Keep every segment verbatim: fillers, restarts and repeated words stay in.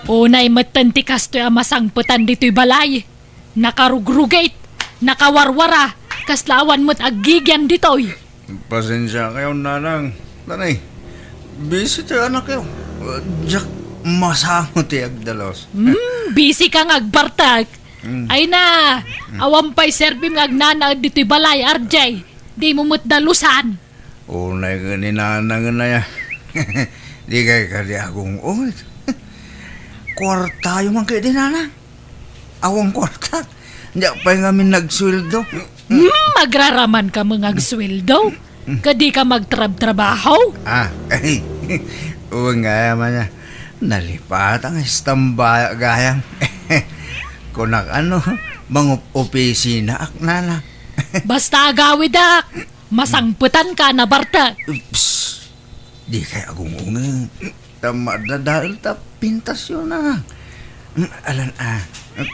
Unay metten ti kastoy a masangpetan ditoy balay. Nakarugrugit, nakawarwara, kasla awan met aggigian ditoy. Pasensia kayo, nanang. Nanay, busy ti anakyo. Diak masango ti agdalos. Hmm, busy ka nga agbartek. Mm. Ay na, awan pay serbim nga agnanaed ditoy balay, R J. Di mo met dalusan. Unay ket ni nanang aya. Di kay kadi agung-ungit. Kuartayo man kay di, nanang. Awan kuarta. Diak pay ngamin nagsueldo. Hmm, agraraman ka nga agsueldo? Kadi ka magtrabtrabaho? Ah, wen gayam aya. Nalipatan nga istambaya gayam. Kunak ano, mangup-opisina ak, nanang. Basta agawidak, masangpetan ka, nabartek. Oops. Di kay agung-ungit. Ta madadael ta pintasyon na. Mm, alan, ah,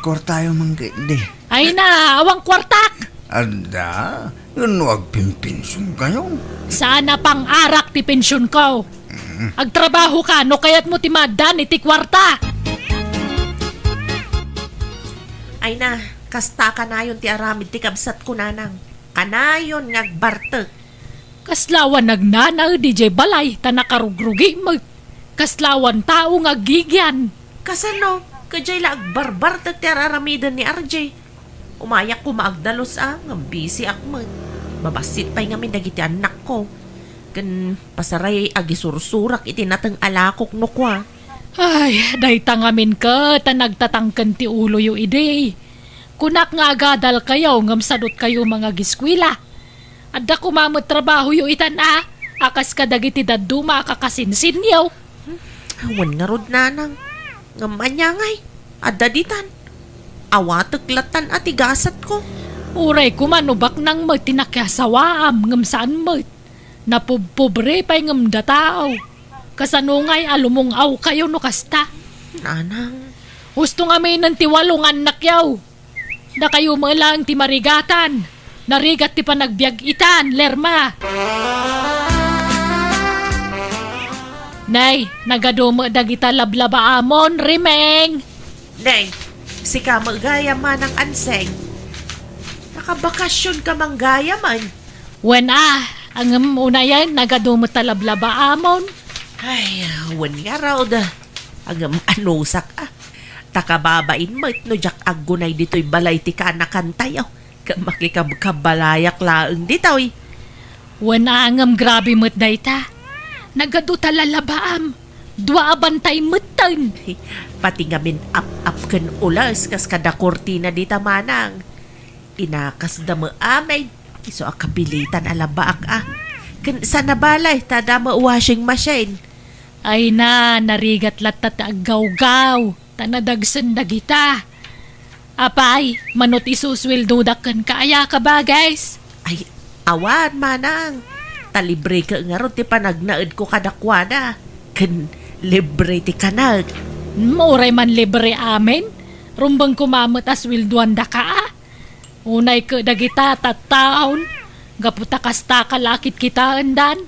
kuartayo man kay di. Ay na, awan kuartak! Adda, no agpinpinsyonkayo. Saan a pang-arak ti pensyonko. Mm. Agtrabaho ka, no kayatmo ti maaddaan iti kuarta. Ay na, kasta kanayon ti aramid ti kabsatko, nanang. Kanayon nga agbartek. Kasla awan agnanaed idiay balay ta nakarugrugi met. Kasla awan tao nga aggigian. Kasano? Kadiay la agbarbartek ti ar-aramiden ni R J. Umayak koma agdalus a, ngem busy ak met. Mabassit pay ngamin dagiti annakko. Ken pasaray agisursurak iti nateng a lakok no kua. Ay, dayta ngamin ket a nagtatangken ti uloyo idi. Kunak nga agadalkayo ngem sadutkayo mangagiskuela. Adda koma met trabahoyo itan a, a kas kadagiti dadduma a kakasinsinyo. Awan ngarud, nanang. Ngem ania ngay, adda ditan. Awatek lattan a ti gasatko. Uray koma no baknang met ti nakiasawaam ngem saan met. Napubpobre pay ngem dataaw. Kasano ngay a lumung-awkayo no kasta? Nanang. Husto ngaminen ti walo nga annakyo. Dakayo met laeng ti marigatan. Narigat ti panagbiag itan, Lerma. Nay, nagadu met dagita lablabaamon, Rimeng. Nay, sika met gayam, Manang Anseng. Nakabakasyon ka man gayamen. Wen a, ngem unayen, nagadu met ta lablabaamon. Ay, wen ngarud. Ngem anusak a. Ta kababain met no diak aggunay ditoy balay ti kaanakantayo. Ket makikabkabalayak laeng ditoy. Wen a, ngem grabe met dayta. Nagadu ta lalabaam. Dua a bantay metten. Pati ngamin ap-ap ken ules kas kada kurtina dita, Manang. Inakasda met amin. Isu a kapilitan a labaak a. Ken saan a balay ta adda met washing machine. Ay na, narigat latta ti aggawgaw, ta nadagsen dagita. Apay, mano ti isusueldodak kenka aya, kabages? Ay, awan, Manang. Ta libreka ngarud ti panagnaedko kadakuada. Ken libre ti kaneg. Hmm, uray man libre amin. Rumbeng koma met a sueldoandaka a. Unay ket dagita tattaon, gapu ta kastaka la a kitkitaendan,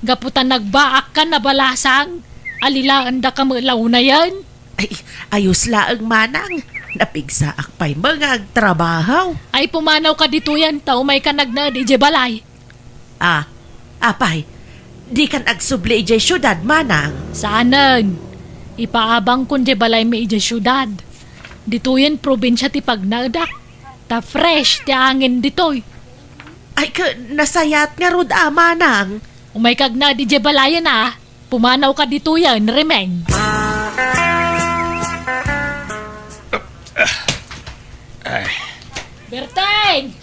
gapu ta nagbaakkan a balasang, alilaendaka met la unayen. Ay, ayos laeng, Manang. Napigsaak pay met nga agtrabaho. Ay, pumanawka ditoyen, ta umayka nagnaed idiay balay. Ah, apay, dikan agsubli idiay siudad, Manang? Saanen. Ipaabangkon diay balaymi idiay siudad. Ditoyen probinsia ti pagnaedak. Ta fresh ti angin ditoy. Ay, ka, nasayat ngarud a, Manang. Umayka agnaed idiay balayen a. Pumanawka ditoyen, Rimeng. Ay. Berteng!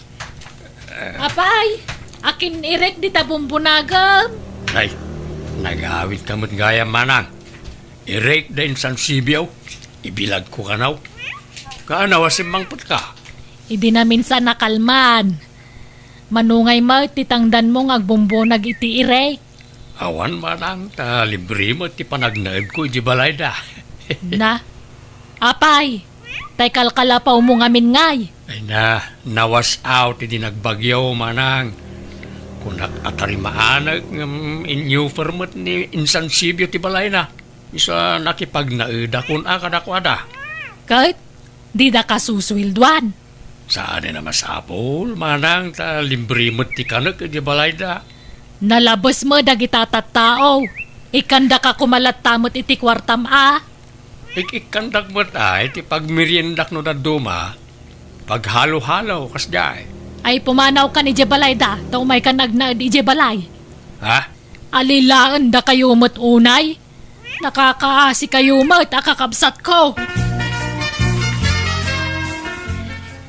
Apay, akin-irek dita bumbunagem? Ay, nagawidka met gayam, Manang. Irek da insan sibio, ibilagko kanaw. Kaanaw a simmangpetka? Idi naminsan a kalman. Mano ngay met ti tangdanmo nga agbumbunag iti irek? Awan, Manang, ta libre met ti panagnaedko iti balayda. Na, apay, tay kalkalapawmo ngamin ngay? Ay na, nawas-aw ti di nagbagyo, Manang. Kunak a tarimaanek ngem inyuper met ni Insan Sibio ti balayna. Isu a nakipagnaedakon a kadakuada. Ket didaka susueldoan. Saanen a masapul, manang, ta libre met ti kanek iti balayda. Nalabes met dagita tattao. Ikkandaka koma latta met iti kuartam a. Ik-ikkandak met ay ti pagmeriendak no dadduma. Paghalo-halo, kasdiay. Ay, pumanawkan idiay balayda, ta umaykan agnaed idiay balay. Ha? Alilaendakayo met unay? Nakakaasikayo met a kakabsatko.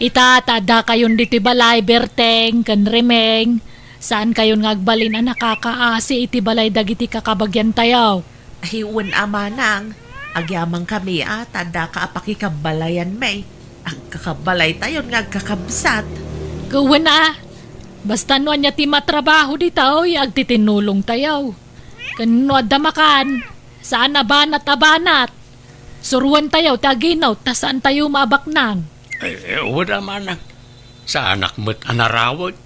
Ita, ta addakayon ditoy balay, Berteng ken Remeng. Saankayon nga agbalin a nakakaasi iti balay dagiti kakabagiantayo. Ay, wen a manang, agyamankami a ta addaka a pakikabbalayanmi. Agkakabbalaytayon nga agkakabsat. Ket wen a, basta no ania ti matrabaho ditoy, agtitinnulongtayo. Ken no adda makan, saan a banat a banat. Suroentayo ti aginut, ta saantayo maabaknang. Ay, eh, wen a manang. Saanak met a narawek.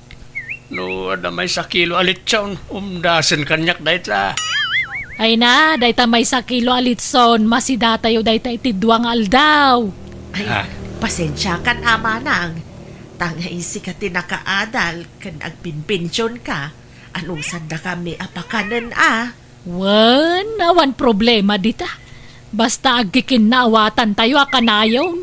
No adda maysa kilo a litson, umdasen kaniak dayta. Ay na, dayta maysa kilo a litson, masidatayo dayta iti dua nga aldaw. Ay, ah, pasensiakan a manang. Ta nga isika ti nakaadal ken agpinpensionka, anusaddakami a pakanen a. Wen, awan problema dita. Basta agkikinnaawatantayo a kanayon.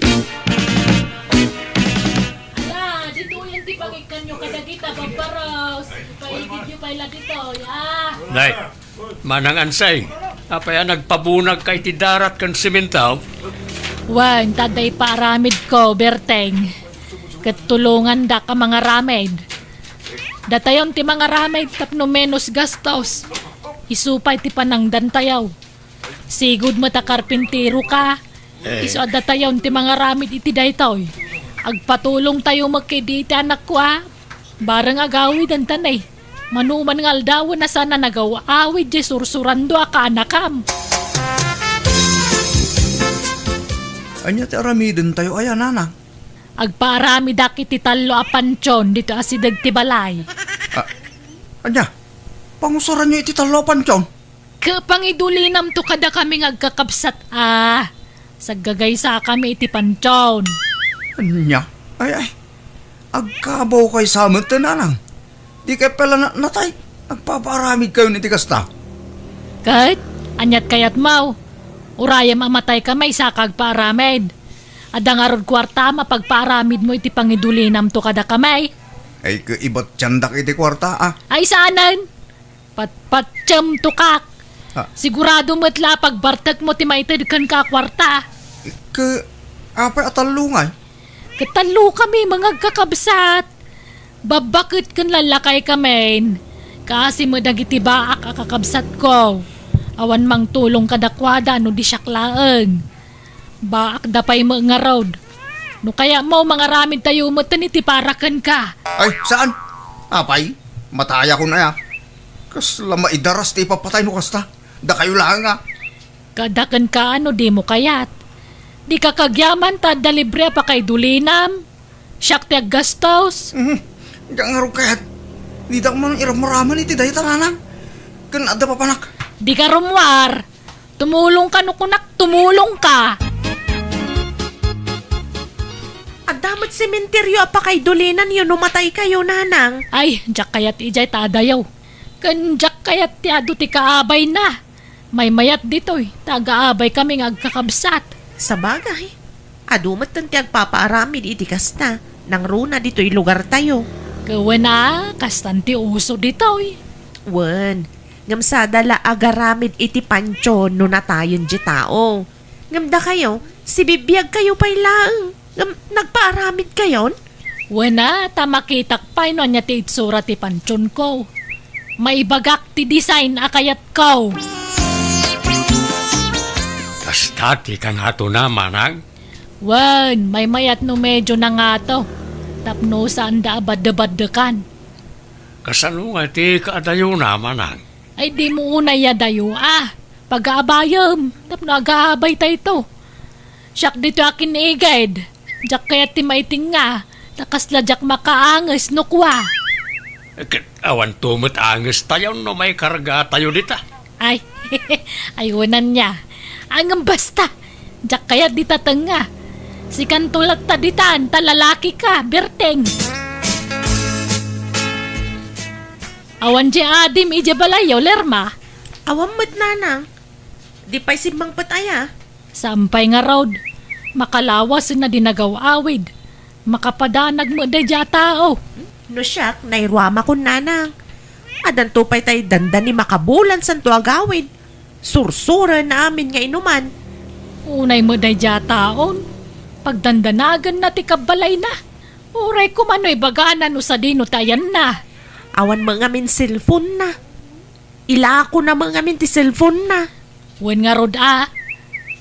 Ala, ditoyen ti pangikkanyo kadagita, Babbaros. Ipaigidyo pay la ditoy, ah. Nay, Manang Ansay, apay a nagpabunagka iti darat ken semento? Wen, ta adda ipaaramidko, Berteng. Ket tulongandak a mangaramid. Datayon ti mangaramid tapno menos gastos. Isu pay ti panangdantayo. Sigud met a karpinteroka. Eh. Isu a datayon ti mangaramid iti daytoy. Agpatulongtayo met kadi iti anakko a. Bareng agawidenta ne. Mano man nga aldawen a saan a nagaw-awid diay sursurando a kaanakam. Ania ti aramidentayo aya, nanang? Agpaaramidak iti tallo a pantion ditoy asideg ti balay. Ah, ania? Pangusaranyo iti tallo a pantion? Ket pangidulinamto kadakami nga agkakabsat a. Saggagaysakami iti pantion. Ania? Ay, ay. Agkabawkayo sa met, nanang. Dikay pay la na-, natay. Agpapaaramidkayon iti kasta. Ket, aniat kayatmo? Urayem a mataykami, saka agpaaramid. Adda ngarud kuarta a mapagpaaramidmo iti pangidulinamto kadakami. Ay, ket ibatiandak iti kuarta, a. Ay, saanen? Patpatiemto kak. Ah. Sigurado met la a pagbartekmo ti maited kenka a kuarta. Ket apay a tallo ngay? Ket tallokami nga agkakabsat. Babbaket ken lallakaykami. Kaasi met dagiti baak a kakabsatko. Awan mangtulong kadakuada no di siak laeng. Baakda pay met ngarud. No kayatmo, mangaramidtayo metten iti para kenka. Ay, saan? Apay, matayakon aya. Kasla maidaras ti ipapatay no kasta. Dakayo laeng a. Kada kenka no dimo kayat. Dika kagyaman ta adda libre a pakaidulinam. Siak ti aggastos. Mhm. Diak ngarud kayat. Didak man iramraman iti dayta, nanang. Ken adda papanak. Dika rummuar. Tumulongka no kunak, tumulongka. Adda met sementeryo a pakaidulinanyo no mataykayo, nanang. Ay, diak kayat idiay ta adayo. Ken diak kayat ti adu ti kaabayna. Maymayat ditoy, ta agaabaykami nga agkakabsat. Sabagay, adu metten ti agpapaaramid iti kasta, nangruna ditoy lugartayo. Ket wen a, kastan ti uso ditoy. Wen, ngem sada la agaramid iti pantion no natayen ti tao. Ngem dakayo, sibibiagkayo pay laeng. Ngem nagpaaramidkayon? Wen a, ta makitak pay no ania ti itsura ti pantionko. Maibagak ti design a kayatko. Kasta ti kangatona, manang? Wen, maymayat no medyo nangato. Tapno saanda a baddebaddekan. Kasano nga ti kaadayona, manang? Ay, dimo unay adayo a. Pagaabayem, tapno agaabaytayto. Siak ditoy a kiniged. Diak kayat ti maitinga, ta kasla diak makaanges no kua. Ket awanto met angestayo no maikargatayo dita. Ay, ay, unanna. Ngem basta, diak kayat dita tengnga. Sikanto latta ditan, ta lalakika, Berteng. Awan diay adim idiay balayyo, Lerma? Awan met, nanang. Di pay simmangpet aya? Saan pay ngarud. Makalawasenna di nagaw-awid. Makapadanag met daydiay a tao. No siak, nairuamakon, nanang. Addanto pay tay dandani makabulan santo agawid. Sursuren amin nga inuman. Unay met daydiay a taon. Pagdandanaganna ti kabbalayna. Uray koma no ibagana no sadino ti ayanna. Awan met ngamin cellphone-na. Ilakona met ngamin ti cellphone-na. Wen ngarud a,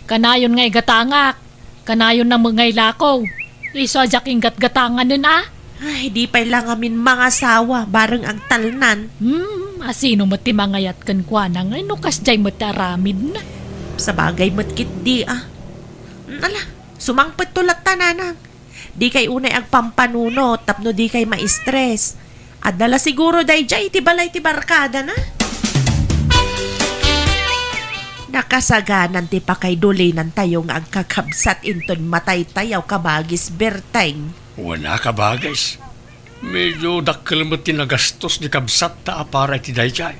kanayon nga igatangak, kanayonna met nga ilako. Isu a diak inggatgatanganen a. Ay, di pay la ngamin mangasawa, bareng agtalnan. Hmm, a sino met ti mangayat kenkuana ngay no kasdiay met ti aramidna? Sabagay met ketdi a. Ala, sumangpetto latta, nanang. Dikay unay agpampanunot tapno dikay ma-stress. Adda la siguro daydiay iti balay ti barkadana. Nakasaganan ti pakaidulinantayo nga agkakabsat inton mataytayaw, kabagis Berteng. Wen a, kabagis. Medyo dakkel met ti nagastos ni kabsatta a para iti daydiay.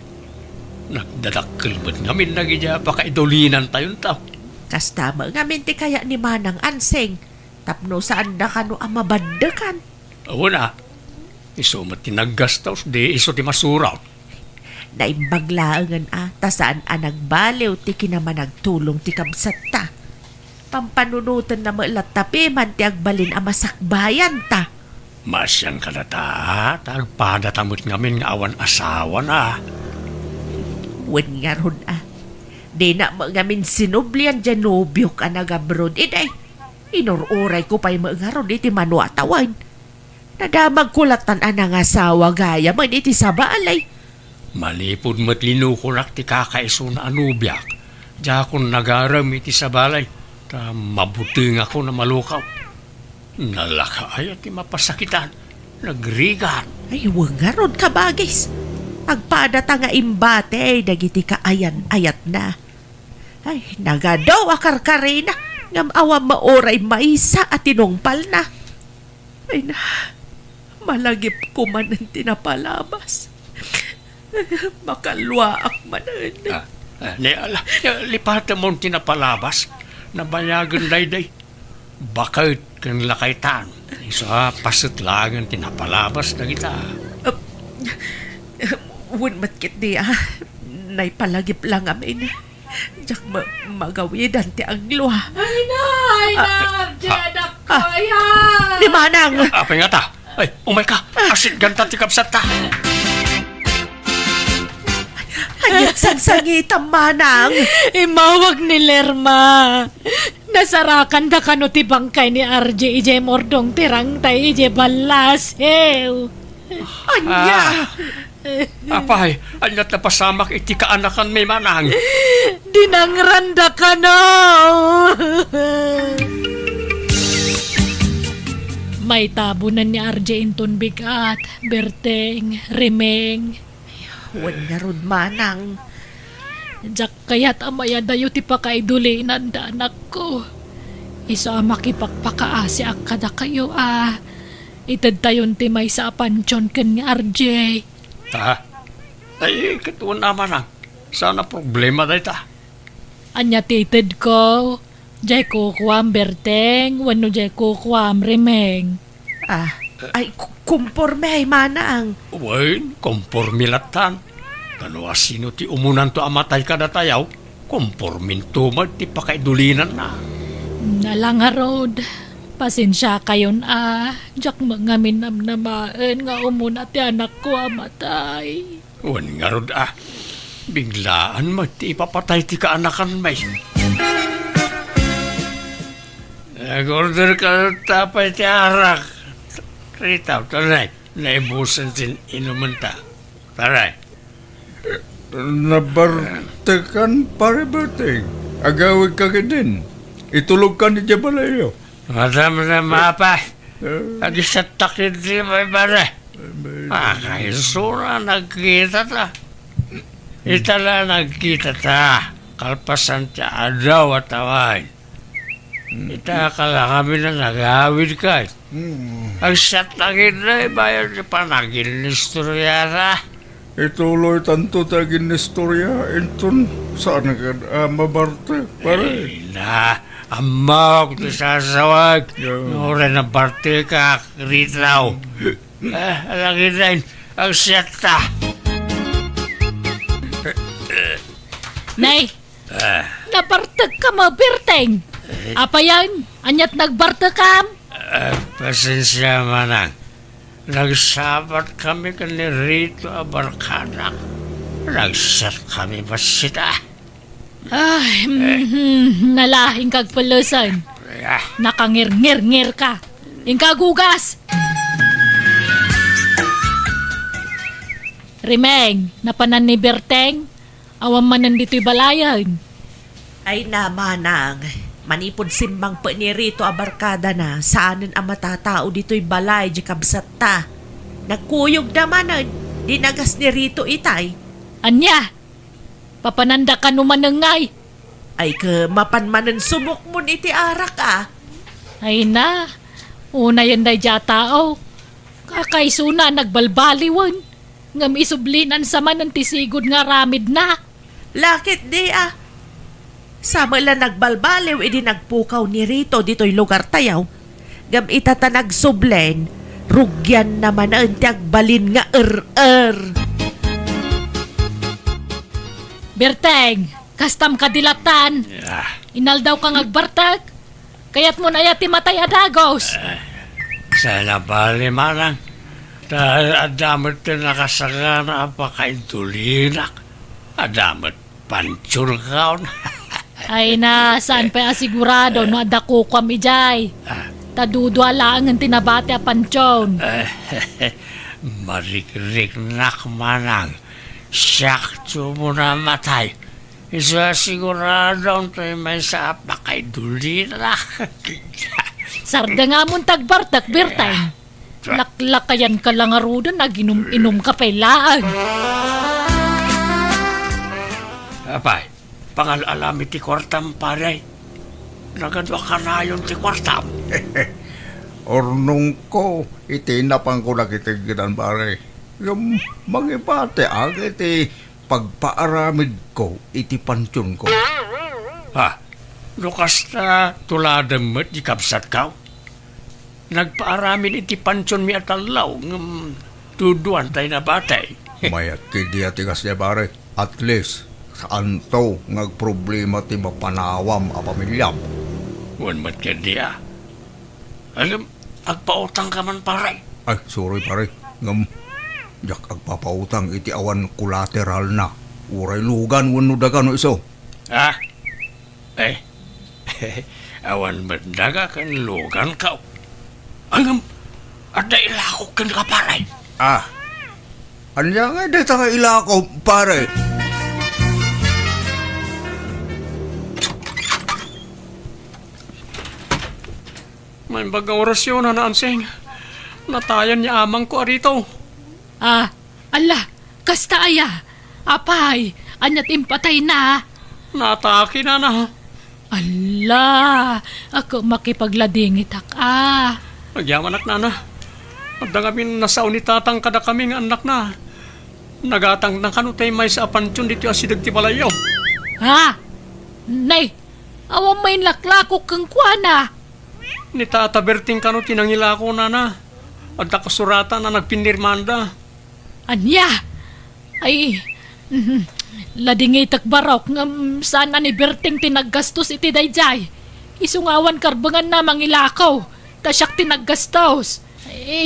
Nagdadakkel met ngamin dagiti a pakaidulinantayonto. Kasta met ngamin ti kayat ni Manang Ansing. Tapno saanda kano a mabaddekan. Awan a. Isu met ti naggastos, di isu ti masurot. Naimbag laengen a, ta saan a nagbaliw ti kinamanagtulong ti kabsatta. Pampanunotenna met latta piman ti agbalin a masakbayanta. Maasian kadata, ta agpadata met ngamin nga awan asawana. Wen ngarud a. Dina met ngamin sinublian diay nobiok a nagabroad, idi. Inur-urayko pay met ngarud iti mano a tawen. Nadamagko lattan a nangasawa gayamen iti sabali. Manipud met linukonak ti kakaisuna a nobiak, diakon nagarem iti sabali, ta mabutengakon a malukaw. Nalaka aya ti mapasakitan, nagrigat. Ay, wen ngarud, kabagis. Agpadata nga imbati dagiti kaayan-ayatna. Ay, nagadu a karkarina, ngem awan met uray maysa a tinungpalna. Ay na, malagipko manen ti napalabas. Makalluaak manen. Ah, ah, ne, ala, ne, lipatemon ti napalabas. Nabayagen daydiay. Baket ken lakaytan. Isu a paset laengen ti napalabas dagita. Ah, wen met ketdi a, naipalagip la ngamin. Diak ma-, magawidan ti aglua. Ay na, ay na, ah, Arje, ah, anak ko, ah, ayan. Ni Manang! Apay ngata? Ay, umayka, asitganta ti kabsatta. Aniat sangsangitam, Manang? Immawag ni Lerma. Nasarakanda kano ti bangkay ni Arje idiay murdong ti rangtay idiay ballasew. Ania? Ah. Apay, aniat napasamak iti kaanakanmi, Manang? Dinangranda kano. Maitabonan ni Arje inton bigat, Berteng, Rimeng. Wen ngarud, Manang. Diak kayat a mayadayo ti pakaidulinanda, anakko. Isu a makipakpakaasiak kadakayo a itedtayon ti maysa a pantion ken ni Arje. Ha? Ay, ket wen a, Manang. Saan a problema dayta? Ania ti itedko? Diay kukuam, Berteng, wenno diay kukuam, Rimeng? Ah, ay, ku-, kumpormi, Manang. Wen, kumpormi lattan. Kano a sino ti umunanto a matay kadatayo, kumporminto met ti pakaidulinanna. Ala ngarud, pasensiakayon a, diak met ngamin namnamaen nga umuna ti anakko a matay. Wen ngarud a, biglaan met ti ipapatay ti kaanakanmi. Nag-order ka ta pay ti arak. Rita, tanay, naibusan ti inumenta. Tanay. Nabartekan, Pare Berting. Agawidka ketdin. Itulogkan idiay balayyo. Madam na mapa. Eh. Agisattak iti may bare. Pakaisuna nagkitata. Ita la nagkitata, kalpasan ti adaw a tawen. Ita, kalakami na nagawid kay. Mm. Agsiat na gid na ibayan ti panaginnistoriata. Ituloy tanto ti aginnistoria, inton saan nga, ah, mabartek, pare? Ay na, ammok ti sasawag. Yeah. Nuray nabartekak, Ritaw. Ah, alagiden, agsiatta. Nay, Ah. Nabartek ka, Berteng. Eh. Apayan, aniat nagbartekam? Ah, pasensia, Manang. Nagsabat kami ken ni Rito a barkadak. Nagsiat kami bassit, ah. Ay, eh. Mhm, nalaing kag pelesan. Ah. Nakangirngirngir ka. Inka agugas. Rimeng, napanan ni Berteng? Awan manen ditoy balayen. Ay na, Manang, manipud simmangpet ni Rito a barkadana, saanen a matatao ditoy balay di kabsatta. Nagkuyogda manen, dinagas ni Rito itay. Ania? Papananda kano manen ngay? Ay, ket mapan manen sumukmon iti arak, a. Ay na, unayen daydiay a tao. Kakaisuna a nagbalbaliwen, ngem isublinan sa manen ti sigud nga aramidna. Lakit di, a. Sa met la nagbalbaliw idi nagpukaw ni Rito ditoy lugartayo. Ngem ita ta nagsublen, rugianna manen ti agbalin nga er-er. Berteng, kastam kadi lattan? Ah. Inaldaw ka nga agbartek? Kayatmon aya ti matay a dagus? Eh, saan a bali, Manang? Ta adda met ti nakasagana a pakaintulinak. Adda met pantion kaon. Ay na, saan pay a sigurado no adda kukuam idiay? Ah. Ta dudua laengen ti nabati a pantion. Eh, marikriknak, Manang. Siak ti umuna a matay. Isu a sigurado, tay maysa a pakaidulina. Sardengamon ti agbartek, Berteng. Eh, laklakayan ka la ngaruden, aginum-inum ka pay laeng. Apay, pangal-alam iti kuartam, pare. Nagadu a kanayon ti kuartam. Urnongko iti napanko nakitedgedan, pare. Ngem mangibatiak iti pagpaaramidko iti pantionko. Ha? No kasta, tuladem met di kabsatko? Nagpaaramid iti pantionmi a tallo, ngem duduan tay nabati. Mayat ketdi a ti kasta, pare. At least, saanto nga agproblema ti mapanawam a pamiliam. Wen met ketdi a. Ngem, agpautang ka man, pare. Ay, sorry, pare. Ngem, diak agpapautang iti awan kolateralna. Uray lugan wenno daga no isu. Ah? Eh? Awan met daga ken luganko. Ngem, adda ilakok kenka, pare. Ah. Ania ngay dayta nga ilako, pare? Naimbag nga orasion, Nana Ansing. Natayan ni amangko a Rito. Ah, ala, kasta aya? Apay, ania ti impatayna? Naatake, Nana. Ala, ako makipagladingitak, a. Agyamanak, Nana. Adda ngamin nasao ni Tatang kadakami nga annakna. Nagatangna kano tay maysa a pantion ditoy asideg ti balayyo. Ha? Nay, awan main laklakok kenkuana. Ni Tata Berting kano ti nangilako, Nana. Adda kasuratan a nagpinirmanda. Ania? Ay, mhm. Ladingitek, Barok, ngem saan a ni Berting ti naggastos iti daydiay. Isu nga awan karbenganna mangilako, ta siak ti naggastos.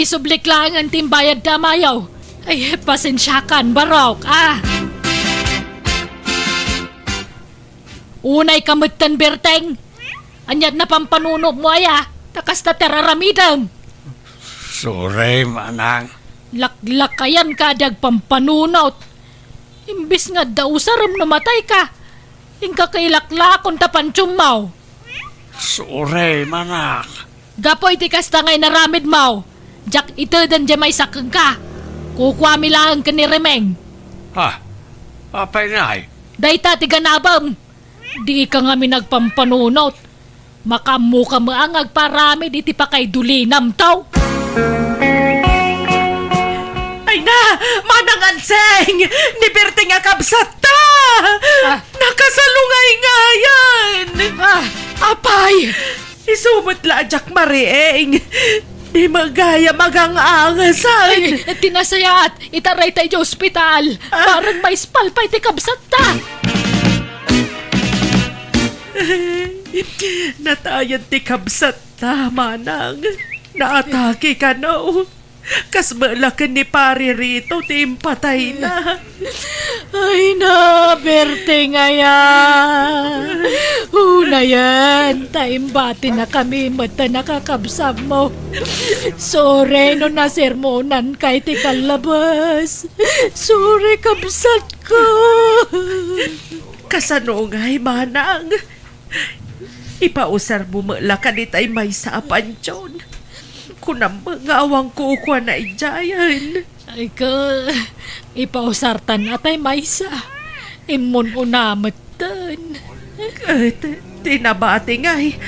Isublik laengen ti imbayadda a mayo. Ay, pasensiakan, Barok, a. Unayka metten, Berteng. Ania ti napanpanunotmo aya? Ta kasta ti ar-aramidem. Sorry, Manang. Laklakayanka a di agpampanunot. Imbes nga adda usarem no matayka, inka kailaklakon ta pantionmo. Sorry, Manang. Gapu iti kasta nga inaramidmo, diak iteden diay maysa kenka. Kukuami laeng ken ni Remeng. Ah, apay ngay? Dayta ti ganabem. Dika ngamin agpampanunot. Makaammoka met nga agparamid iti pakaidulinam, taw. Ay na, Manang Anseng! Ni Berting a kabsatta! Ah. Nakasalungayngayan! Ah, apay! Isu met la a diak mariing. Di met gayam agang-angasan. Ay, ti nasayaat, itaray ta iti ospital. Ah. Bareng maispal pay ti kabsatta. Natayen ti kabsatta, manang. Naatake kano. Kas met la ken ni Pari Rito ti impatayna. Ay na, Berting aya. Unayen, ta imbatinakami met ta nakakabsatmo. Sorry no nasermonanka iti kallabas. Sorry, kabsatko. Kasano ngay, manang? Ipausarmo met la kaditay maysa a pantion. Kunam nga awan kukuana idiayen. Ay ka, ipausartan atay maysa. Immun-una metten. Ket ti nabati ngay,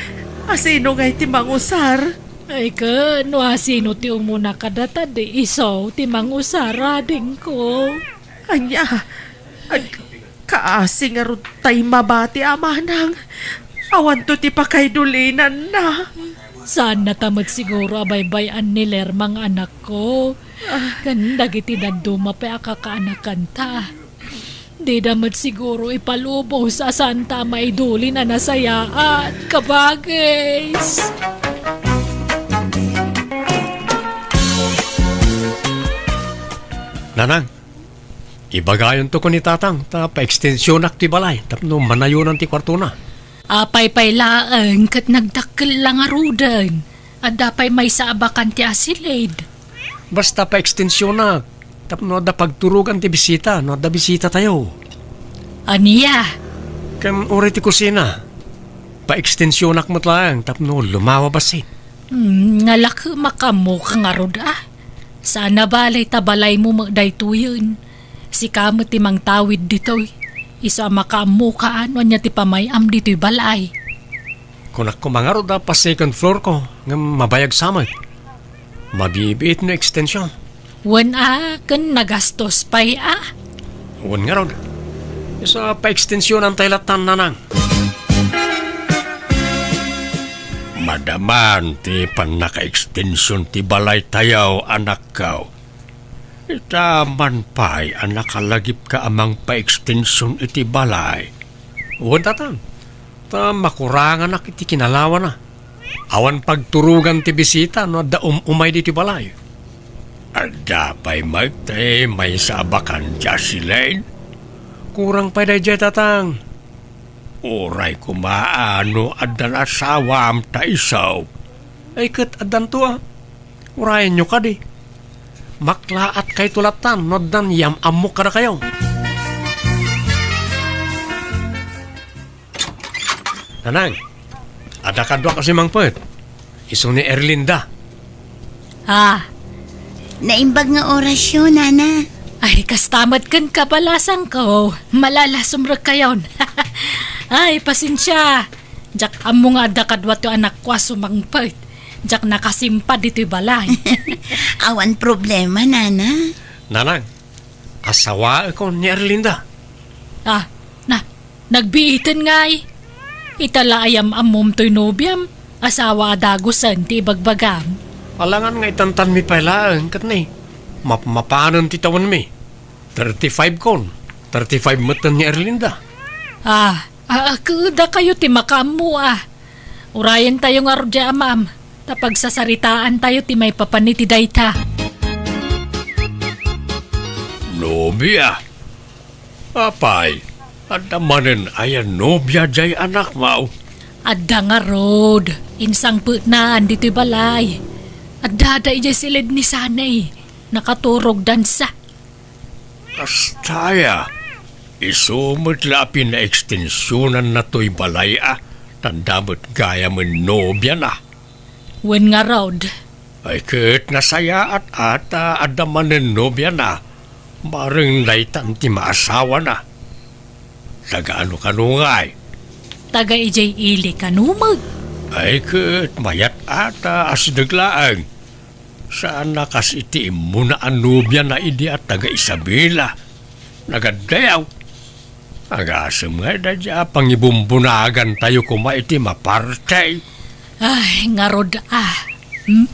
asino ngay ti mangusar? Ay ka, no asino ti umuna kadata, di isu ti mangusar, adingko. Ania? Ag-, kaasi ngarud tay mabati a manang. Awanto ti pakaidulinanna. Saannata met siguro a baybay-an ni Lerma nga anakko. Ah. Ken dagiti dadduma pay a kakaanakanta. Dida met siguro ipalubos a saanta a maidulin a nasayaat, kabagis. Nanang, ibagayonto ken ni Tatang ta paekstensionak ti balay tapno manayonan ti kuartona. Apay pay laeng ket nagdakkel la ngaruden. Adda pay maysa a bakante a silid. Basta paekstensionak tapno adda pagturogan ti bisita no adda bisitatayo. Ania? Ken uray ti kusina, paekstensionak met laeng tapno lumawa bassit. Hmm, nalaka makaammoka ngarud a. Saan a bale ta balaymo met daytoyen. Sika met ti mangtawid ditoy. Isu a makaammoka no ania ti pamay-am ditoy balay. Kunak koma ngarud a pa-second floor ko ngem mabayag sa met. Mabibiit no ekstension. Wen a, ken nagastos pay a. Wen ngarud. Isu a paekstensionantay lattan, Nanang. Madaman ti pannakaekstension ti balaytayo, anakko. Ita man pay a nakalagipka a mangpaekstension iti balay. Wen, Tatang, ta makuranganak iti kinalawana. Awan pagturogan ti bisita no adda um-umay ditoy balay. Adda pay met ti maysa a bakante a silid? Kurang pay daydiay, Tatang. Uray koma a no addan asawam ta isu. Ay, ket addanto a. Urayenyo kadi. Maklaatkayto lattan no addan yam-ammok kadakayo. Nanang, adda kaduak a sumangpet. Isu ni Erlinda. Ah. Naimbag nga orasyo, Nana. Ay, kasta met ken kabalasangko. Malalasumrekkayon. Ay, pasensia. Diak ammo nga adda kaduato anakko a sumangpet. Diak nakasimpad ditoy balay. Awan problema, Nana. Nanang, asawaekon ni Erlinda. Ah, na, nagbiiten ngay. Ita la a yam-ammom toy nobiam, asawa a dagusen ti ibagbagam. Alangan nga itantanmi pay laeng, ket ni, mapmapanen ti tawenmi. Thirty-five kon, thirty-five metten ni Erlinda. Ah, ah, ket dakayo ti makaammo a. Urayentayo ngarud diay amam, ta pagsasaritaantayo ti maipapan iti dayta. Nobia? Apay, adda manen aya nobia diay anakmo? Adda ngarud, insangpetnaan ditoy balay. Addada idiay siled ni Sanay, nakaturog dansa. Kasta aya, isu met la a pinaekstensionanna toy balay a, ta adda met gayamen nobiana. Wen ngarud. Ay, ket nasayaat a ta adda manen nobiana, bareng daytan ti maasawana. Taga ano kano ngay? Taga idiay ili kano met. Ay, ket mayat a ta asideg laeng. Saan a kas iti immuna a nobiana idi a taga Isabela. Nagaddayaw. Agasem nga daydiay a pangibumbunagantayo koma iti maparti. Ay, ngarud a. Hmm?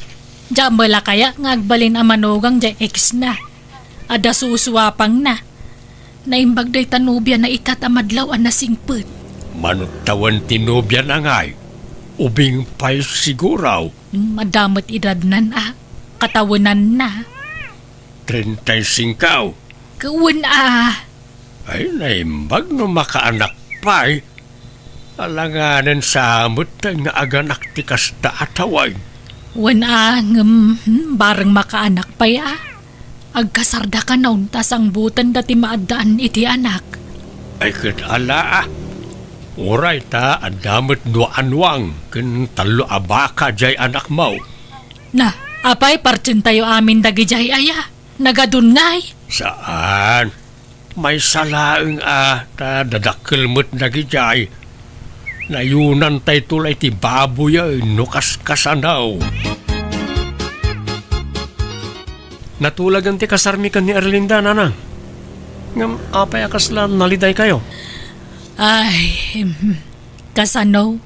Diak met la kaya nga agbalin a manugang diay ex na. Adda susuapangna. Naimbag dayta nobiana ita ta madlaw a nasingpet. Mano tawen ti nobiana ngay? Ubing pay siguro. Hmm, adda met edadnan a. Katawenanna. Treinta y cinco. Wen a. Ay, naimbag no makaanak pay. Alanganen sa met nga aganak ti kasta a tawen. Wen a, ngem, hmm, bareng makaanak pay a. Agkasarda kano ta sangbutenda ti maaddaan iti anak. Ay, ket ala a. Uray ta adda met dua a nuang ken tallo a baka diay anakmo. Na, apay, partentayo amin dagidiay aya? Nagadun ngay? Saan. Maysa laeng a ta dadakkel met dagidiay. Nayunantayto la iti baboyen no kaskasano. Natulagen ti kasarmi ken ni Erlinda, nanang. Ngem apay a kasla nalidaykayo? Ay, mhm. Kasano?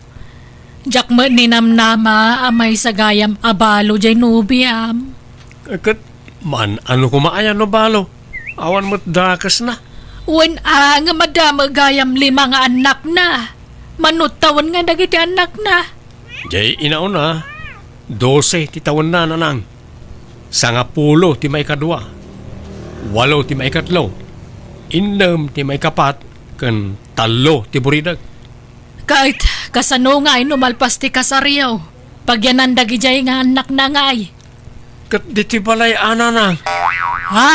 Diak met ninamnama a maysa gayam a balo diay nobiam. Ket man-ano koma aya no balo? Awan met dakesna. Wen a, ngem adda met gayam lima nga annakna. Mano tawen nga dagiti annakna? Diay inauna, dose ti tawenna, nanang. Sangapulo ti maikadua, walo ti maikatlo, innem ti maikapat, ken tallo ti buridek. Ket kasano ngay no malpas ti kasaryo? Pagyanan dagidiay nga annakna ngay? Ket ditoy balay a, nanang. Ha?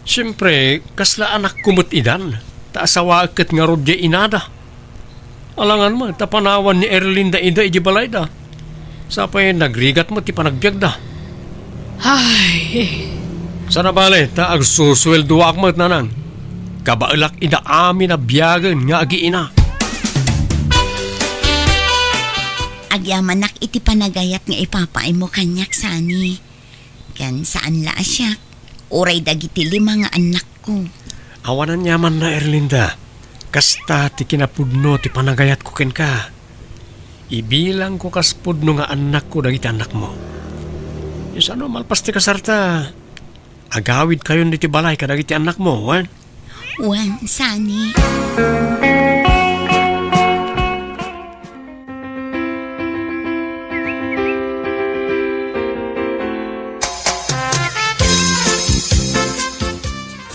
Siempre, kasla anakko met idan, ta asawaek ket ngarud diay inada. Alangan met ta panawan ni Erlinda ida idiay balayda. Sapay nagrigat met ti panagbiagda. Ay. Sana bale, ta agsusueldoak met, nanang. Kabaelak ida amin a biagen nga agiina. Agyamanak iti panagayat nga ipapaaymo kaniak, Sani. Ken saan la a siak, uray dagiti lima nga annakko. Awan aniamanna, Erlinda. Kasta ti kinapudno ti panagayatko kenka. Ibilangko kas pudno nga annakko dagiti annakmo. Isano malpas ti kasarta, agawidkayon ditoy balay kadagiti annakmo, wen? Wen, Sani.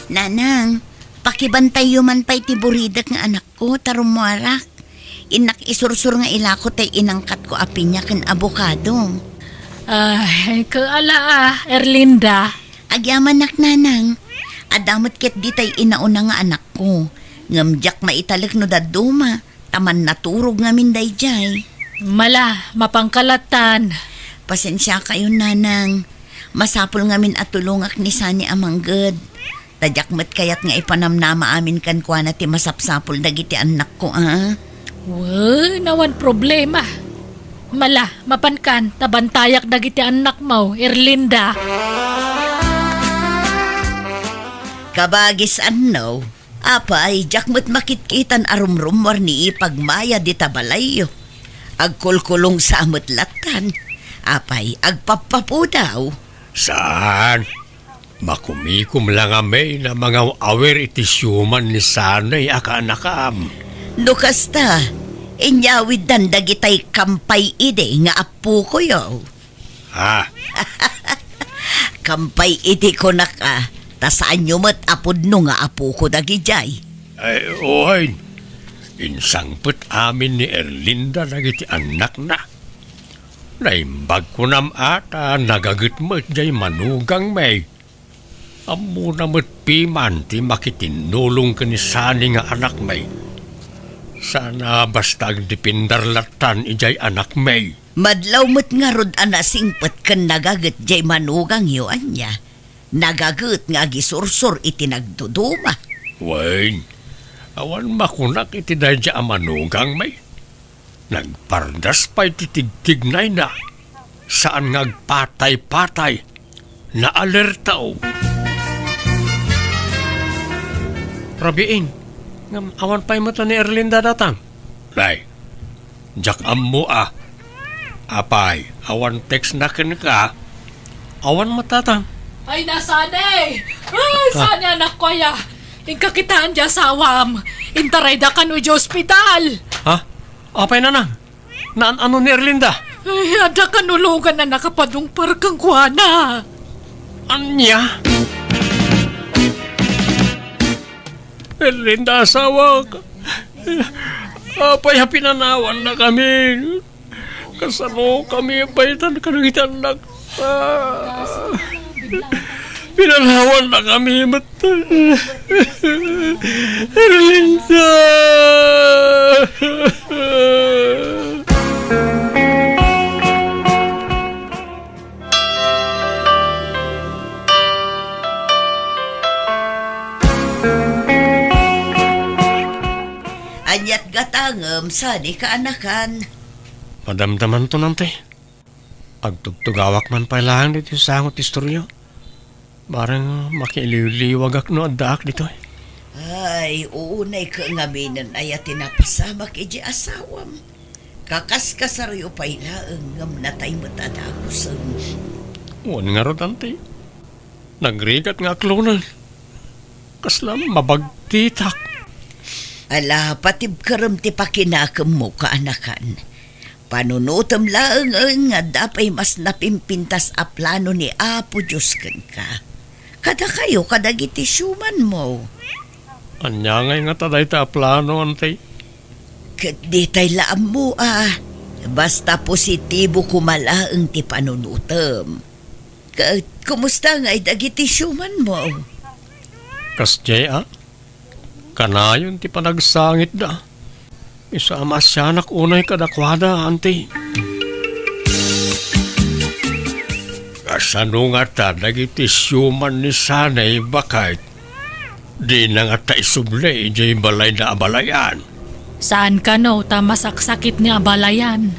Nanang, pakibantayyo man pay ti buridek nga anakko ta rummuarak. Innak isursur nga ilako tay inangkatko a piña ken abokado. Ay, kaala a, Erlinda. Agyamanak, nanang. Adda met ketdi tay inauna nga anakko. Ngem diak maitalek no dadduma, ta mannaturog ngamin daydiay. Mala, mapanka lattan. Pasensiakayon, nanang. Masapul ngamin a tulongak ni Sani a mangged. Ta diak met kayat nga ipanamnama amin kenkuana ti masapsapul dagiti annakko, a? Wen, awan problema. Mala, mapankan, ta bantayak dagiti annakmo, Erlinda. Kabagis, anno? Apay, diak met makitkitan a rumrummuar ni ipagmaya dita balayyo. Agkulkulong sa met lattan. Apay, agpappapudaw. Saan? Makumikom la ngamin a mangaw-awir iti siuman ni Sani a kaanakam. No kasta, inyawiddan dagitay kampay idi nga appokoyo. Ha? Kampay idi kunak a, ta saanyo met a pudno nga apoko dagidiay. Ay, wen. Insangpet amin ni Erlinda dagiti annakna. Naimbag kunam a ta nagaget met jay manugangmi. Ammona met piman ti makitinnulong ken ni Sani nga anakmi. Saan a basta agdepender lattan idiay anakmi. Madlaw met ngarud a nasingpet ken nagaget diay manugangyo, ania? Nagaget nga agisursor iti nagduduma. Wen, awan makunak iti daydiay a manugangmi. Nagpardas pay ti tigtignayna. Saan nga agpatay-patay. Naalerto. Rabiin, ngem awan pay met ni Erlinda datang. Nay, diak ammo a. Apay, awan text na kenka? Awan met datang. Ay, nasanay! Ay, ah, saan ni anakko aya? Inka kitaan ti asawam. Intarayda kano idiay ospital. Ha? Apay, nanang? Naan-ano ni Erlinda? Ay, adda kanulogan a nakapadungpar kenkuana. Ania? Erlinda, asawak. Apay a pinanawannakami? Kasano kami a paytan kadagiti annak? Ah, pinanawannakami met. Erlinda! Aniat gatangem sadi kaanakan? Madamdamanto, Nante. Agtugtugawak man pay laeng ditoy sango ti istorya. Bareng makiliwliwagak no addaak ditoy. Ay, unay ket ngaminen aya ti napasamak idiay asawam. Kakaskasaryo pay laeng ngem natay met a dagusen. Wen ngarud, Auntie. Nagrigat nga aklonen. Kasla mabagtitak. Ala, patibkerem ti pakinakemmo, kaanakan. Panunotem laengen nga adda pay mas napimpintas a plano ni Apo Dios kenka. Kadakayo kadagiti siumanmo. Ania ngay ngata dayta a plano, Auntie? Ket ditay la ammo a. Basta positibo koma laeng ti panunotem. Ket kumusta ngay dagiti siumanmo? Kasdiay a? Kanayon ti panagsangitda. Isu a maasianak unay kadakuada, Auntie. Kasano ngata dagiti siuman ni Sanay, baket? Dina ngata isubli idiay balayda a balayan. Saan kano ta masaksakit nga abalayan.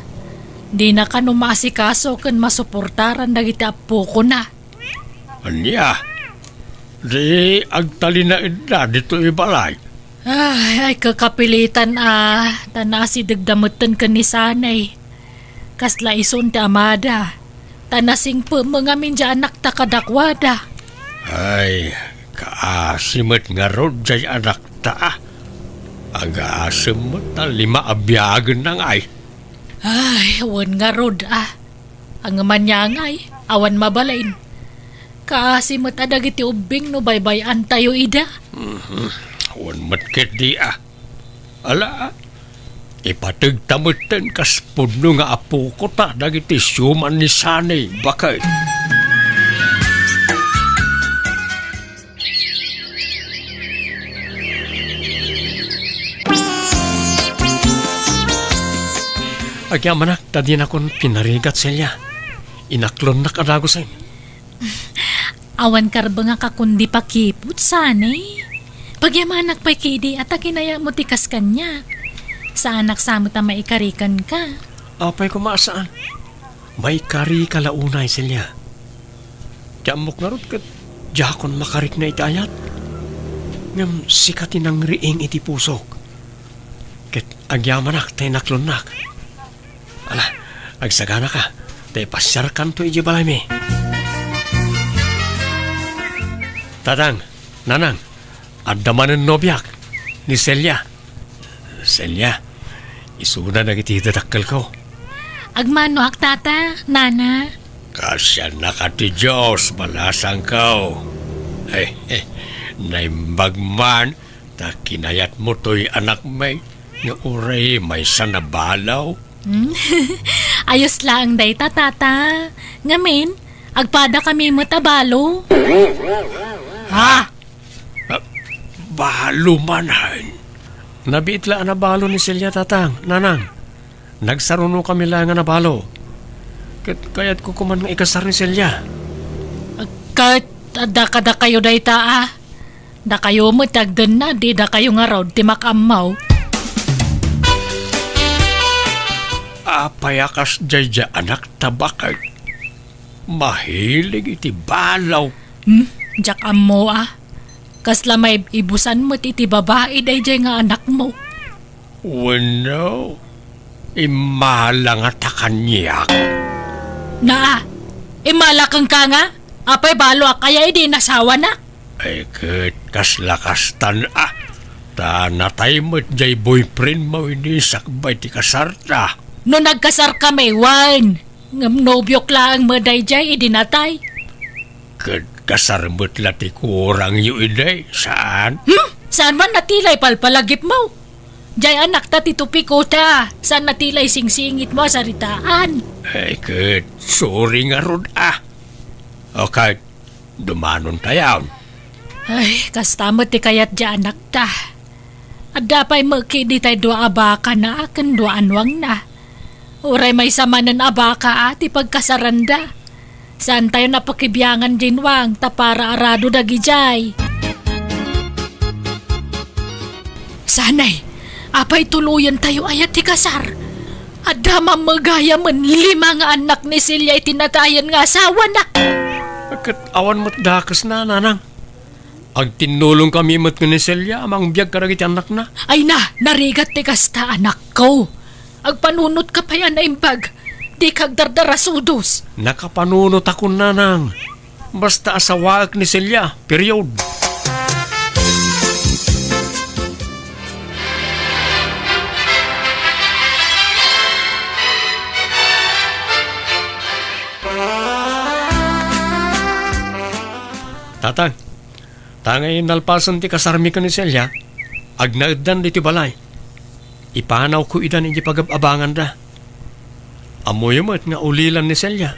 Dina kano maasikaso ken masuportaran dagiti appokona. Ania? Di agtalinaedda ditoy balay? Ay, ay, kakapilitan a, ta naasidegda metten ken ni Sanay. Kasla isun ti amada, ta nasingpet met ngamin ti anakta kadakuada. Ay, kaasi met ngarud diay anakta a. Agasem met ta lima a biagenna ngay. Ay, wen ngarud a. Ngem ania ngay, awan mabalin. Kaasi met a dagiti ubbing no baybay-antayo ida. Mhm. Awan met ketdi a. Ala, ipategta metten kas pudno nga apokota dagiti siuman ni Sanay, baket. Agyamanak ta dinakon pinarigat, Celia. Inaklonnak a dagusen. Awan karbengak a kundi pakiput, Sanay. Pagyamanak pay ketdi a ta kinayatmo ti kas kaniak. Saanak sa met a maikari kenka. Apay koma a saan? Maikarika la unay, Celia. Ti ammok ngarud ket diakon makarikna iti ayat. Ngem sika ti nangriing iti pusok. Ket agyamanak ta inaklonnak. Ala, agsaganaka, ta ipasiarkanto idiay balaymi. Tatang, Nanang, adda manen nobiak, ni Celia. Celia, isuna dagiti dadakkelko. Agmanoak, Tata, Nana. Kaasiannaka ti Dios, balasangko. Eh, eh, naimbag man ta kinayatmo toy anakmi nga uray maysa a balo. Hmm? Ayos laeng dayta, Tata. Ngamin, agpadakami met a balo. Ha? Ah, balo manen? Nabiit la a nabalo ni Celia, tatang, nanang. Nagsarunokami la nga nabalo. Ket kayatko koman nga ikasar ni Celia. Ket adda kadakayo dayta a? Dakayo met ti agdenna, di dakayo ngarud ti makaammo. Apay a kasdiay diay anakta, baket? Mahilig iti balo. Hmm? Diak ammo a. Kasla maibusan met iti babai daydiay nga anakmo. Wenno, immala ngata kaniak? Naa, immala kenka nga? Apay baloak aya idi inasawanak? Ay, ket kasla kastan a. Ta natay met diay boyfriendmo idi sakbay ti kasarta. No nagkasarkami, wen. Ngem nobiok laeng met daydiay idi natay. Ket kasar met la ti kurangyo idi, saan? Hmm? Saan man natilay palpalagipmo? Diay anakta ti tupiko ta, saan natilay singsingitmo a saritaan? Ay, ket, sorry ngarud a. O ket, dumanontayon. Ay, kasta met ti kayat diay anakta. Adda pay met ketdi tay dua a bakana ken dua a nuangna. Uray maysa manen a baka a ti pagkasaranda. Saantayon a pakibiangan diay nuang ta para arado dagidiay. Sanay, apay tuloyentayo aya ti kasar? Adda man met gayamen lima nga annak ni Celia iti natayen nga asawana. Ket awan met dakesna, nanang. Agtinnulongkami met ken ni Celia a mangbiag kadagiti annakna. Ay na, narigat ti kasta, anakko. Agpanunotka pay a naimbag. Dika agdardarasudos. Nakapanunotakon, nanang. Basta asawaek ni Celia, period. Tatang, ta ngay nalpasen ti kasarmi ken ni Celia, agnaeddan ditoy balay. Ipanawko idan iti pagab-abanganda. Ammoyo met nga ulilan ni Celia.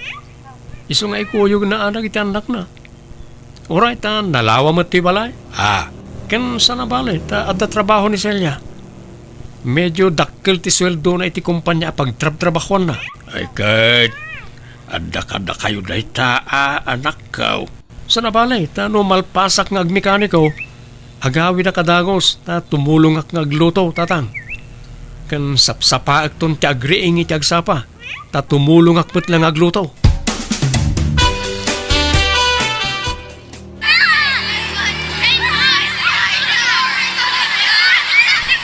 Isu nga ikuyogna a dagiti annakna. Uray ta nalawa met ti balay. Ah, ken saan a bale ta adda trabaho ni Celia. Medio dakkel ti sueldona iti kompania a pagtrabtrabahoanna. Ay ket, adda kadakayo dayta a anakko. Saan a bale ta no malpasak nga agmekaniko, agawidak a dagus ta tumulongak nga agluto, tatang. Ken sapsapaekton ti agriing iti agsapa, ta tumulongak met la nga agluto.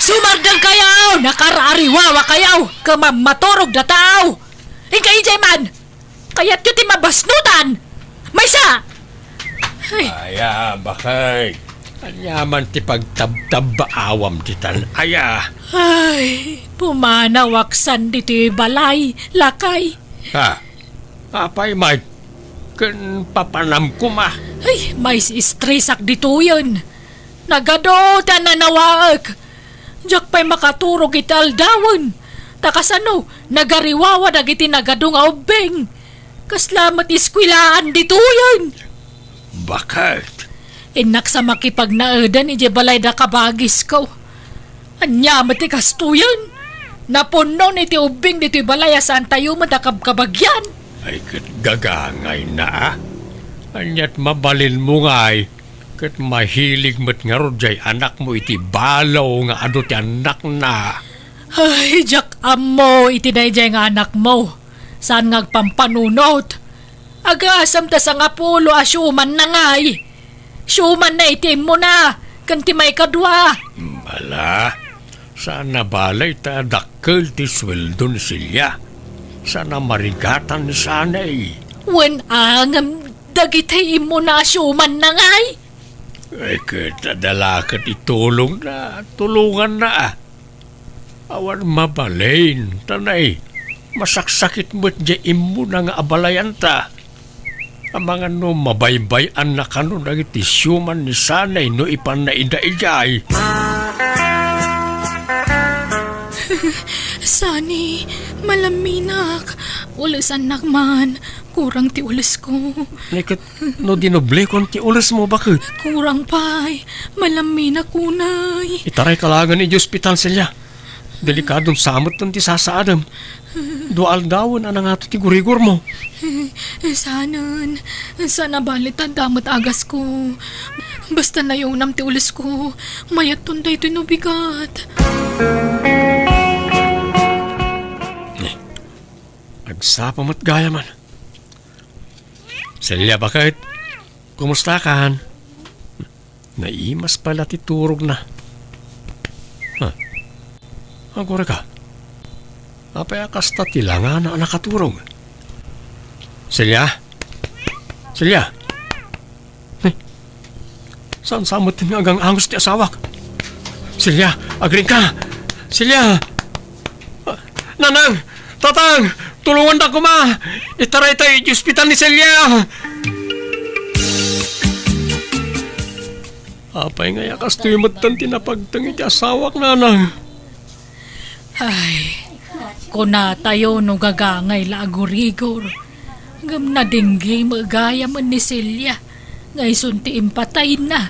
Sumardengkayo! Nakaraariwawakayo! Ket mammaturogda tao! Inka idiay man! Kayatyo ti mabasnutan! Maysa! Ay. Aya, baket. Aniaman ti pagtabtabbaawam ditan aya? Ay, pumanawak san ditoy balay, lakay. Ha? Apay met? Ken papanam koma. Ay, maistresak ditoyen. Nagadu ti nanawaek. Diak pay makaturog iti aldawen. Ta kasano, nagariwawa dagiti nagadu nga ubbing. Kasla met eskuelaan ditoyen. Baket? Innak sa makipagnaedan idiay balay da kabagisko. Ania met ti kastoyen? Napunnon iti ubbing ditoy balay a saantayo met a kabkabagian. Ay, ket gagangayna a. Aniat mabalinmo ngay? Ket mahilig met ngarud jay anakmo iti balo nga adu ti annakna. Ay, diak ammo iti daydiay nga anakmo. Saan nga agpampanunot? Agasem ta sangapulo a siumanna ngay. Siumanna iti immuna, ken ti maikadua. Ala, saan a bale ta dakkel ti sueldo ni Celia. Saan a marigatan ni Sanay. Wen a ngem dagiti immuna a siumanna ngay? Ay, ket adda la ket itulongna, tulonganna a. Awan mabalin, ta nay, masaksakit met jay immuna nga abalayanta. Amangan no mabaybay-anna kano dagiti siuman ni Sanay no ipanna ida idiay. Sani, malaminak, ulesannak man. Kurang ti ulesko. Ni ket no dinoblekon ti ulesmo, baket? Kurang pay. Malamminak unay. Itarayka laengen iti ospital, Celia. Delikadon sa metten ti sasaadem. Dua aldawen a nangato ti gurigormo. Eh, saanen. Saan a bale ta adda met agasko. Basta nayunam ti ulesko. Mayatton daytoy no bigat. Eh, agsapa met gayamen. Celia, baket? Kumustakan? Naimas pay la ti turogna. Ha? Agurayka. Apay a kasta ti langana a nakaturog? Celia? Celia? Eh, saan sa metten nga agang-angus ti asawak? Celia, agriingka! Celia! Ah, Nanang! Tatang! Tulongandak koma! Itaraytayo iti ospital ni Celia! Apay ngay a kastoy metten ti napagteng iti asawak, Nanang? Ay, kunatayo no gagangay la a gurigor. Ngem nadengge met gayamen ni Celia nga isun ti impatayna.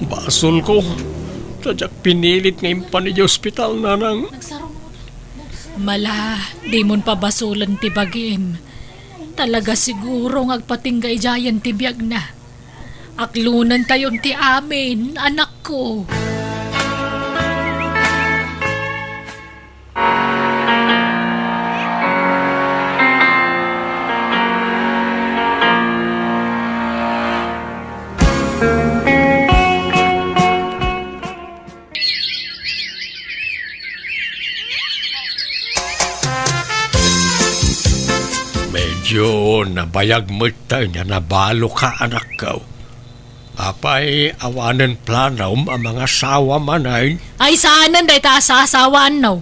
Basolko, ta diak pinilit nga impan idiay ospital, Nanang. Mala, dimon pabasolen ti bagim. Talaga siguro nga agpatingga idiayen ti biagna. Aklonentayon ti amin, anakko. Medyo nabayag metten nga nabaloka, anakko. Apay, awanen planom a mangasawa manen? Ay, saanen dayta a saasawaanno.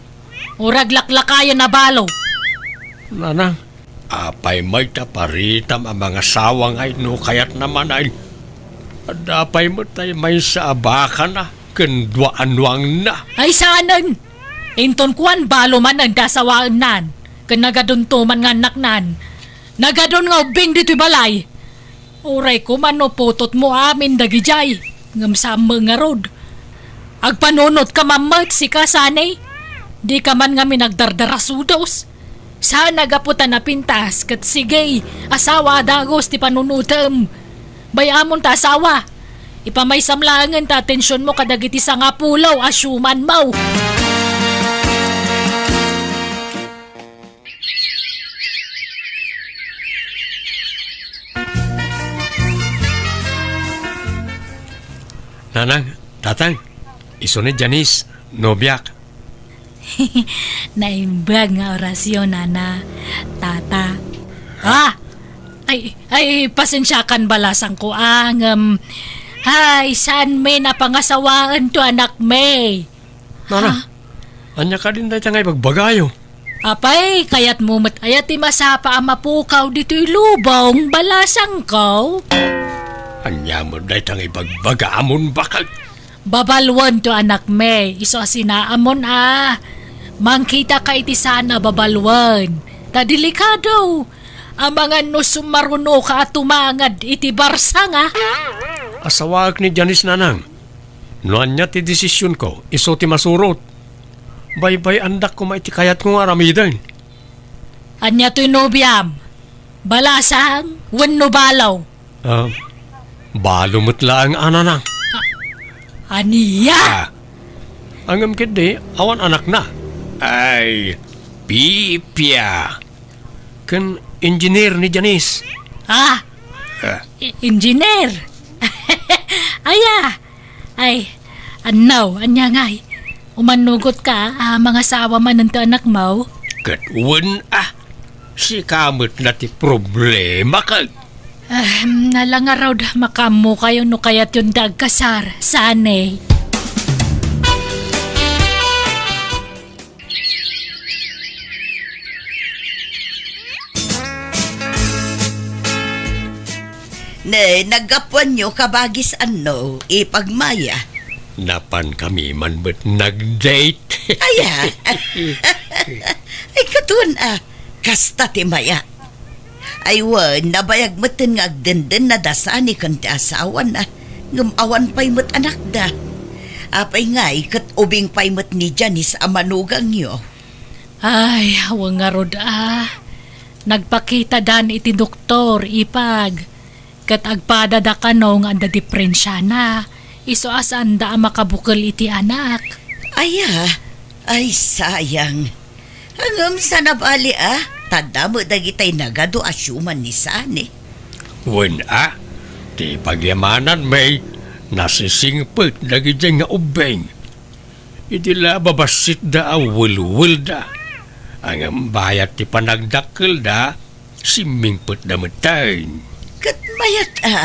Uray aglaklakayen a balo. Nanang, apay met ta paritam a mangasawa ngay no kayatna manen? Adda pay met tay maysa a bakana ken dua a nuangna. Ay, saanen! Inton kuan, balo manen ti asawaennan, ken nagadunto man nga annaknan. Nagadun nga ubbing ditoy balay. Uray koma no putotmo amin dagidiay, ngem saan met ngarud. Agpanunotka man met, sika, sani? Dika man ngamin agdardarasudos. Saan a gapu ta napintas, ket sige, asawa a dagus ti panunotem. Bay-amon ta asawa. Ipamaysam laengen ta atensionmo kadagiti sangapulo a siumanmo. Nanang, tatang, isu ni Janice, nobiak. Naimbag nga orasyon, nana, tata. Ah! Ay, ay, pasensiakan, balasangko, ah, ngem, ay, saan mi napangasawaen to anak mi? Nana, ha? Ania kadin dayta nga ibagbagayo? Apay, kayatmo met aya ti masapa a mapukaw ditoy lubong, balasangko? Ania met dayta nga ibagbagaamon, baket? Babaluen to anak mi, isu a sinaamon a. Mangkitaka iti saan a babaluen. Ta delikado. Amangan no sumarunoka a tumangad iti barsanga. Asawaek ni Janice, nanang. No ania ti desisionko, isu ti masurot. Baybay-andak koma iti kayatko nga aramiden. Ania toy nobiam? Balasang wenno balo? Ah, balo met laeng a, nanang. Ania? Ah, ngem ketdi, awan anakna. Ay, pipia. Ken engineer ni Janice. Ah? Ah. I-, engineer? Aya? Ay, annaw, ania ngay? Umanugot ka, ah, mangasawa manen ti anakmo? Ket wen, ah, sika met na ti problema, ket. Ah, nalangarod, makaammokayo no kayatyon ti agkasar, sani. Ne, naggapuanyo kabagis anno, ipagmaya. Napan kami man met nag-date. Aya? Ay, katon, ah, kasta ti maya. Ay wen, nabayag metten nga agdenden na da Sani ken ti asawana, ngem awan pay met anakda. Apay ngay, ket ubing pay met ni Janice a manugangyo. Ay, wen ngarud a. Nagpakitadan iti doktor, ipag. Ket agpadada kano nga adda diprensiana, isu a saanda a makabukel iti anak. Aya, ay sayang. Ngem saan a bali a, ta adda met dagitay nagadu a siuman ni Sani. Wen a, ti pagyamanan met, nasisingpet dagidiay nga ubbing. Idi la babassitda a welwelda, ngem bayat ti panagdakkelda, simmingpetda metten. Ket mayat a,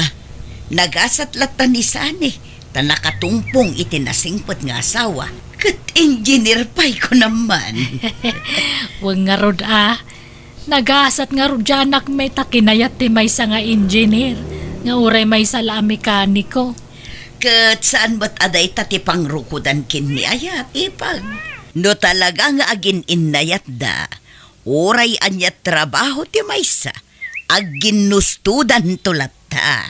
nagasat latta ni Sani, ta nakatungpong iti nasingpet nga asawa, ket engineer pay kunam man. Wen ngarud a, nagasat ngarud diay anakmi ta kinayat ti maysa nga engineer, nga uray maysa la a mekaniko. Ket saan met a dayta ti pangrukodan ken ni ayat, ipag. No talaga nga agin-innayatda, uray ania trabaho ti maysa, agginnustodanto latta.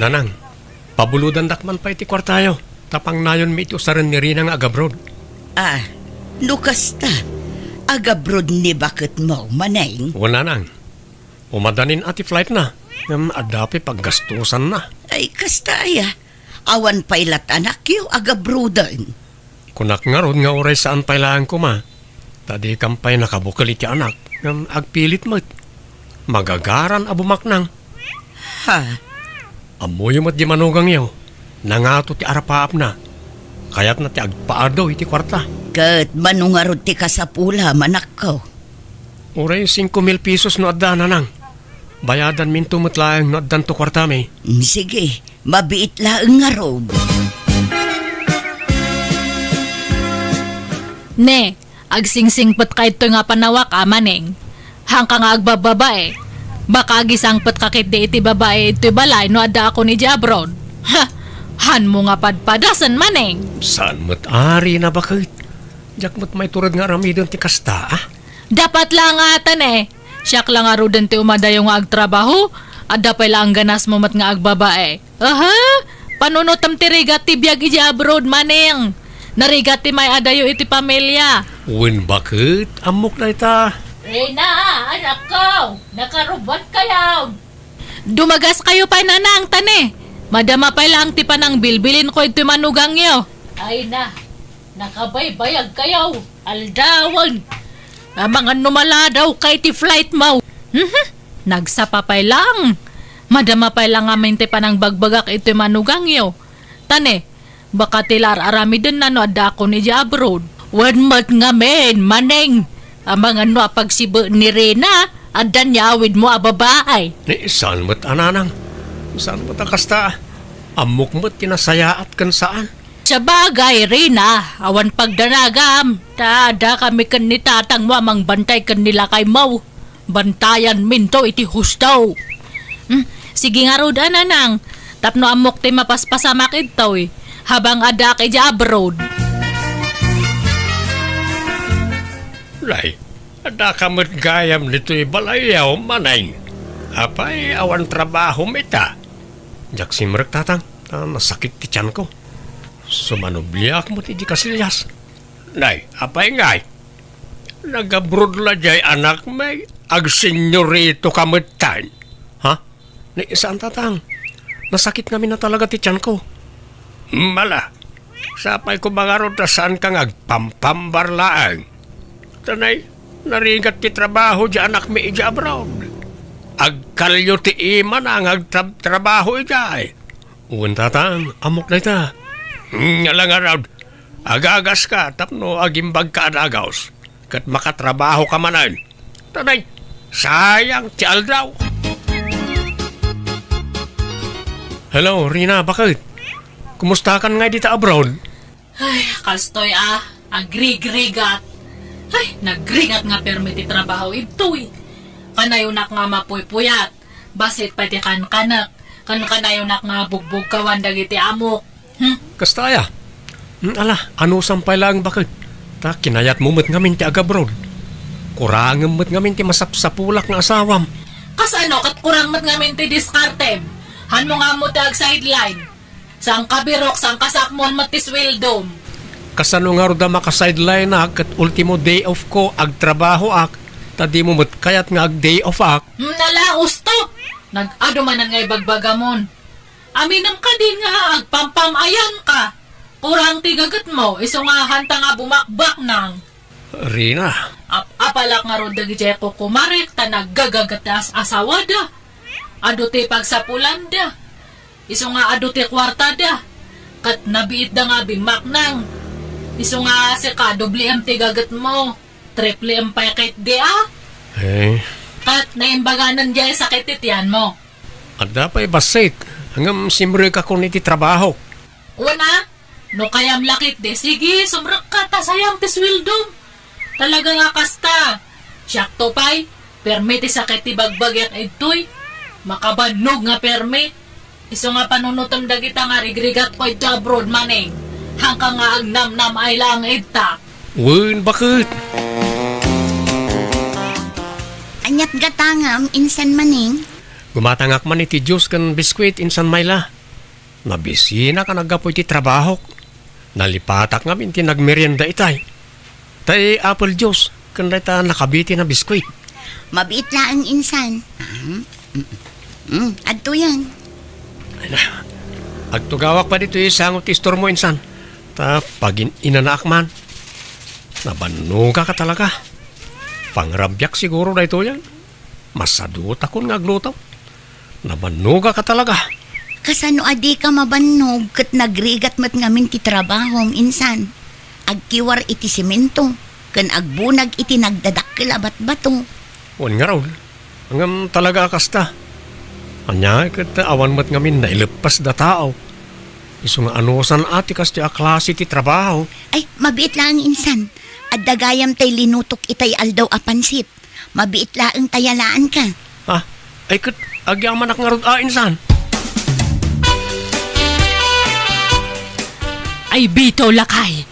Nanang, pabulodandak man pay ti kuartayo, ta pangnayonmi iti usaren ni Rina nga agabroad. Ah, no kasta, agabroad ni baketmo, Maneng? Wen, Nanang. Umadanin a ti flightna, ngem adda pay paggastusanna. Ay, kasta aya, awan pay la't anakyo agabroaden. Kunak ngarud nga uray saan pay laeng koma, ta dikan pay nakabukel iti anak, ngem agpilit met. Magagaran a bumaknang. Ha? Ammoyo met di manugangyo, nangato ti arapaapna. Kayatna ti agpaadu iti kuarta. Ket mano ngarud ti kasapulam, anakko? Uray singko mil pesos no adda, Nanang. Bayadanminto met laeng no addanto kuartami. Mm, sige, mabiit laeng ngarud. Ne, agsingsingpetka ditoy nga panawak, a Maneng. Haanka nga agbabbabae. Baka agisangpetka ketdi iti babae ditoy balay no addaakon idiay abroad. Ha! Haanmo nga padpadasen, Maneng. Saan met a, Rina, baket. Diak met maitured nga aramiden ti kasta, a? Dapat la nga atan, e. Siak la ngaruden ti umadayo nga agtrabaho, adda pay laeng ganasmo met nga agbabae. Aha! Panunotem ti rigat ti biag idiay abroad, Maneng. Narigat ti may-adayo iti pamilia. Wen, baket, ammok dayta. Rina, anakko, nakarubbotkayo. Dumagaskayo pay, Nanang, ta ne, madama pay laeng ti panangbilbilinko ditoy manugangyo. Ay na, nakabaybayagkayo, aldawen. Amangan no maladawka iti flightmo. Mhm, nagsapa pay laeng. Madama pay la ngamin ti panangbagbagak ditoy manugangyo. Ta ne, baka ti la ar-aramidenna no addaakon idiay abroad. Wen met ngamin, Maneng, amangan no apagsibe ni Rina, adda ni awidmo a babae. Ni, saan met a, Nanang? Saan met a kasta? Ammok met ti nasayaat ken saan. Sabagay, Rina, awan pagdanagam, ta addakami ken ni tatangmo a mangbantay ken ni lakaymo. Bantayanminto iti husto. Hmm, sige ngarud a, Nanang, tapno ammok ti mapaspasamak ditoy, habang addaak idiay abroad. Nay, addaka met gayam ditoy balayyo, Maneng. Apay, awan trabahom ita? Diak simrek, Tatang, ta nasakit ti tianko. Sumanubliak met iti kasilias. Nay, apay ngay? Nagabroad la diay anakmi, agsenyoritoka metten. Ha? Ni, saan, Tatang. Nasakit ngamin a talaga ti tianko. Mala, sapay koma ngarud ta saanka nga agpampambar laeng. Ta nay, narigat ti trabaho diay anakmi idiay abroad. Agkalyo ti imana nga agtrab-, trabaho idiay. Wen, Tatang, ammok dayta. Ngala ngarud, agagaska tapno agimbagka a dagus, ket makatrabahoka manen. Ta nay, sayang ti aldaw. Hello, Rina, baket? Kumustakan ngay dita abroad? Ay, kastoy a, agrigrigat. Ay, nagrigat nga permi ti trabaho ditoy. Kanayonak nga mapuypuyat. Bassit pay ti kankanek. Ken kanayonak nga bugbugkawan dagiti amok. Hmm? Kasta aya? Hmm, ala, anusam pay laeng baket. Ta kinayatmo met ngamin ti agabroad. Kurangem met ngamin ti masapsapulak nga asawam. Kasano ket kurang met ngamin ti diskartem? Hanmo nga ammo ti ag-sideline. Saan ka birok, saan ka sakmon met ti sweldom? Kasano ngarud a maka-sideline-ak ket ultimo day off ko, agtrabahoak, ta dimo met kayat nga ag-day off-ak? Hmm, nala, usto! Nag-adu manen nga ibagbagamon. Aminem kadin nga agpampam-ayanka. Kurang ti gagetmo, isu nga hanta nga bumakbaknang. Rina. Ap-apalak ngarud dagidiay kukumarek ta naggagaget ti as-asawada. Adu ti pagsapulanda. Isu nga adu ti kuartada. Ket nabiitda nga bimmaknang. Isu nga sika, dobliem ti gagetmo. Tripliem pay ketdi a. Eh. Ket naimbaganen diay sakit ti tianmo. Adda pay bassit, ngem simrekakon iti trabahok. Wen a, no kayam la ketdi, sige, sumrekka ta sayang ti sweldom. Talaga nga kasta. Siakto pay, permi ti sakit ti bagbagiak ditoy. Makabannog nga permi. Isu nga panunotem dagita nga rigrigatko iti abroad, Maneng. Hangka nga agnamnam ay laeng ita. Wen, baket. Aniat gatangam, insan, Maneng? Gumatangak man iti juice ken biskuit, insan Myla. Nabisinak a naggapu iti trabahok. Nalipatak ngamin ti nagmerienda itay. Tay apple juice, ken dayta nakabiti na biskuit. Mabiit laeng, insan. Ah, mm, mm, adtoyan. Ay na, agtugawak pay ditoy sango ti istormo, insan. Ta pagin-inanaak man. Nabannogak a talaga. Pangrabiak siguro daytoyan. Masadutakon nga agluto. Nabannogak a talaga. Kasano a dika mabannog ket nagrigat met ngamin ti trabahom, insan? Agkiwar iti semento ken agbunag iti nagdadakkel a batbato. Wen ngarud, ngem talaga a kasta. Ania ket awan met ngamin naileppasda tao. Isu nga anusan a ti kastoy a klase ti trabaho. Ay, mabiit laeng, insan. Adda gayam tay linutok itay aldaw a pansit. Mabiit laeng ta yalaanka. Ah, ay ket agyamanak ngarud a, insan. Ay, bitaw, lakay.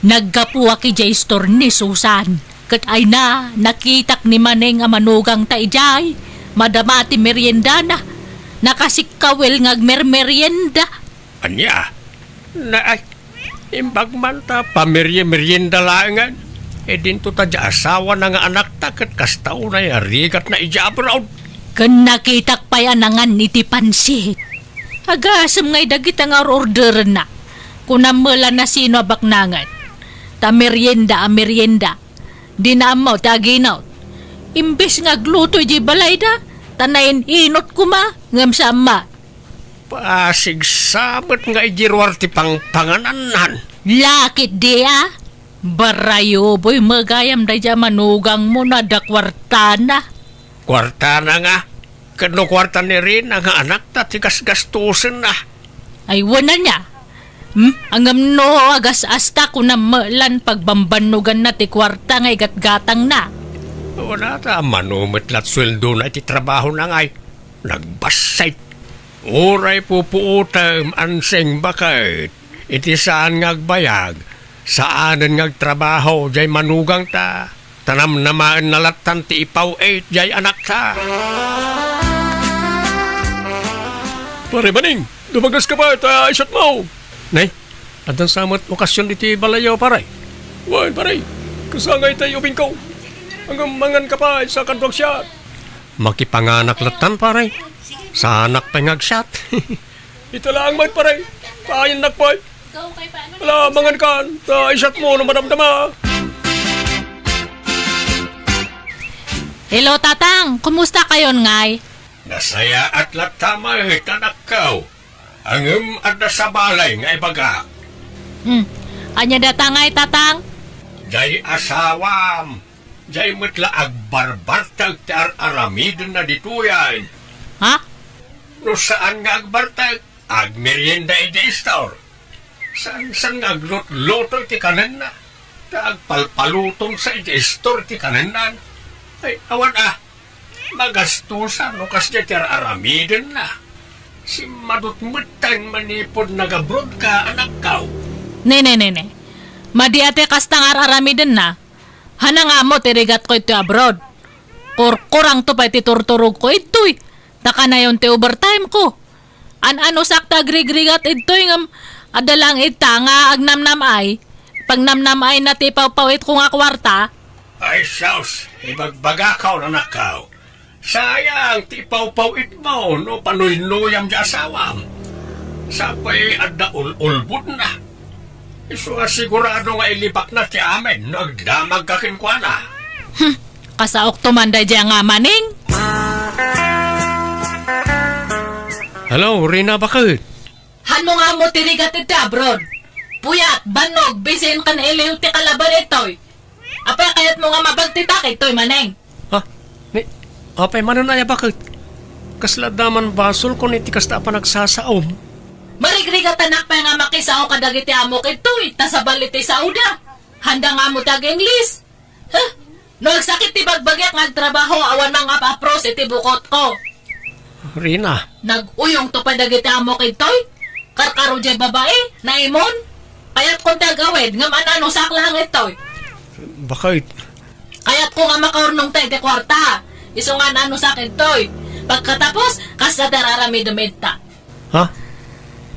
Naggapuak idiay store ni Susan. Ket ay na, nakitak ni Maneng a manugangta idiay. Madama ti meriendana. Nakasikkawel nga agmermerienda. Ania? Na, ay, imbag man ta pamerye-merienda laengen. E dinto ta di asawana nga anakta ket kasta unay a rigatna idiay abroad. Ken nakitak pay a nangan iti pansit. Agasem ngay dagita nga or-orderenna. Kunam met la no sino a baknangen. Ta merienda a merienda. Dina ammo ti aginot. Imbes nga agluto idiay balayda, ta nain-inot koma, ngem saan met. Pasigsa met nga idi ruar ti pangpanganannan. Lakit di a? Barayo, boy, met gayam daydiay a manugangmo no adda kuartana. Kuartana nga? Ket no kuarta ni Rina nga anakta ti gasgastosenna? Ay, wen ania? Hmm? Ngem no agas-asta, kunam met la no pagbambannoganna ti kuarta nga igatgatangna. Wen a ta, mano met la ti sueldona iti trabahona ngay? Nagbassit. Uray pupuotem, ansing baket, iti saan nga agbayag, saanen nga agtrabaho diay manugangta, ta namnamaenna lattan ti ipaw-it diay anakta. Pare Baning, dumagas ka pay ta isyatmo. Nay, addan sa met okasion iti balayyo, pare? Wen, pare, kasangay tay ubingko. Ngem mangan ka pay sa kaduak siat. Makipanganak lattan, pare. Saanak pay nga agsiat. Ita laeng met, pare. Payennak pay. Ala, mangan kan, ta isyatmo no madamdama. Hello, Tatang. Kumusta kayon ngay? Nasayaat latta met, anakko. Ngem adda sa balay nga ibagak. Hmm. Ania dayta ngay, Tatang? Diay asawam. Diay met la agbarbartek ti ar-aramidenna ditoyen. Ha? No saan nga agbartek, agmerienda idiay istor. Saan-saan nga aglutluto iti kanenna, ta agpalpaluton sa idiay istor iti kanenna. Ay, awan a, magastosan no kasdiay ti ar-aramidenna. Simmadut metten manipud nagabrodka, anakko. Ne, ne, ne, ne. Madi a ti kasta nga ar-aramidenna. Hanang ammo ti rigatko iti abroad. Kurkurangto pay ti turturogko itoy. Ta kanayon ti overtime ko. An-anusak ta agrigrigat itoy ngem adda lang ita nga agnamnam-ay. Pagnamnam-ay na ti pawpawitko nga kuarta. Ay, sus, ibagbagakaw, anakkaw. Sayang ti pawpawitmo no panuynuyam ti asawam. Sapay adda ul-ulbodna. Isu a sigurado nga ilibakna ti amin no agdamagka kenkuana. Hmm, kasaokto man daydiay a Maneng. Hello, Rina, baket? Hanno nga ammo ti rigat iti abroad? Puyat, bannog, bisin ken iliw ti kalaban itoy. Apay kayatmo nga mabagtitak itoy, Maneng? Ha? Ni, apay manen aya, baket? Kasla adda man basolko iti kasta a panagsasaom. Marigrigatanak pay nga makisao kadagiti amok itoy, ta sabali ti saoda. Handa nga ammo ti ag-Ingles. Huh? No agsakit ti bagbagiak nga agtrabaho, awan mangap-apros iti bukotko. Rina. Nag-uyongto pay dagiti amok itoy? Karkaro diay babai, naimon? Kayatko ti agawid, ngem an-anusak laeng itoy. Baket? Kayatko nga makaurnongta iti kuarta. Isu nga an-anusak itoy. Pagkatapos, kasta ti ar-aramidem ita. Ha?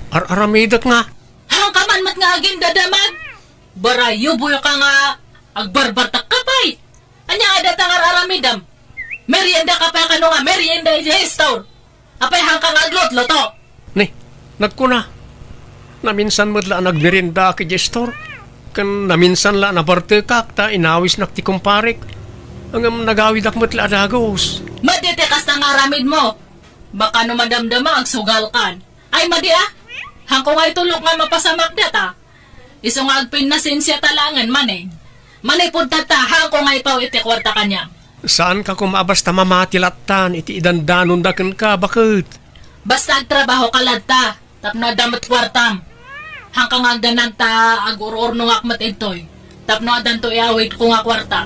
Ar-aramidek nga? Hanka man met nga agindadamag. Barayuboyka nga agbarbartakka pay. Ania nga dayta nga ar-aramidem? Meriendaka pay kano nga merienda iti store? Apay hanka nga aglutluto? Ni, nagkuna, naminsan met la a nagmeriendaak iti store. Ken naminsan la a nabartekak ta inawisnak ti kumparek. Ngem nagawidak met la a dagus. Madi ti kasta nga aramidmo. Baka no madamdama, agsugalkan. Ay, madi a. Hanko nga itulok nga mapasamak dayta. Isu nga agpinnasensiata laengen, Maneng. Manipud tatta, hanko nga ipaw iti kuarta kaniam. Saanka koma a basta mamati lattan iti idandanonda kenka, baket? Basta agtrabahoka latta, tapno adda met kuartam. Hanka nga agdanag ta agur-urnongak met intoy, tapno addanto iawidko nga kuarta.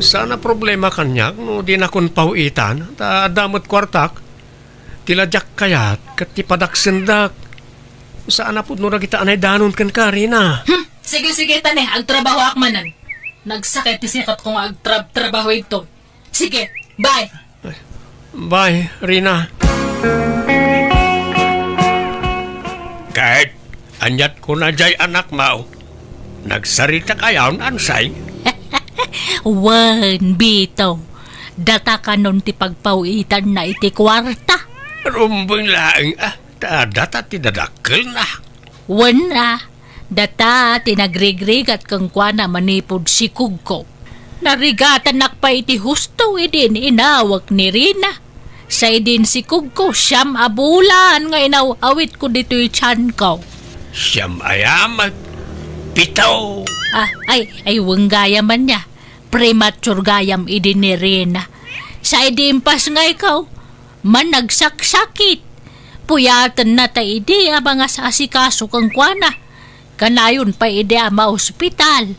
Saan a problema kaniak no dinakon paw-itan, ta adda met kuartak. Ti la diak kayat ket ti padaksendak. Saan a pudno dagita a naidanon kenka, Rina. Hmm, sige, sige, ta ne, agtrabahoak manen. Nagsakit ti sikatko nga agtrab-trabaho ito. Sige, bye. Bye, Rina. Ket, aniat kuna diay anakmo? Nagsarita kayon, Ansay? Wen, Bito. Data kanon ti pagpaw-itanna iti kuarta. Rumbeng laeng, ah, ta data ti dadakkelna. Wen a, data ti nagrigrigat kenkuana manipud sikugko. Narigatanak pay iti husto idin inawek ni Rina. Sa idin sikugko, siam a bulan nga inaw-awitko ditoy tianko. Siam aya met? Pito. Ah, ay, ay, wen gayam ania. Premature gayam idi ni Rina. Sa idi impasngayko, managsaksakit. Puyatenna ta idi a mangas-asikaso kenkuana. Kanayon pay idi a maospital.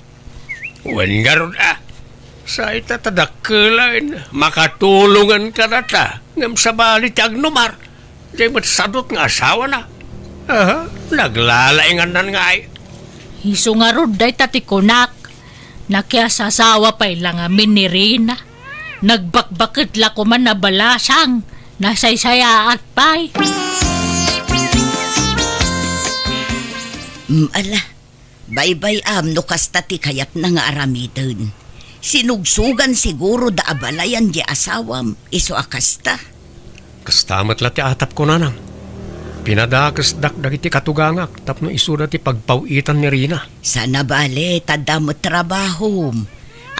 Wen ngarud a, sa ita ta dakkelen, makatulongen kadata, ngem sabali ti agnumar, diay met sadut nga asawana. Aha, naglalaingannan ngay. Isu ngarud dayta ti kunak, nakiasasawa pay la ngamin ni Rina. Nagbakbaket la koman a balasang, nasaysayaat pay. Mm, ala, baybay-am no kasta ti kayatna nga aramiden. Sinugsogan siguro da a balayan di asawam, isu a kasta. Kasta met la ti atapko, nanang. Pinadakesdak dagiti katugangak tapno isuda ti pagpaw-itan ni Rina. Sana bale, ta adda met trabahom.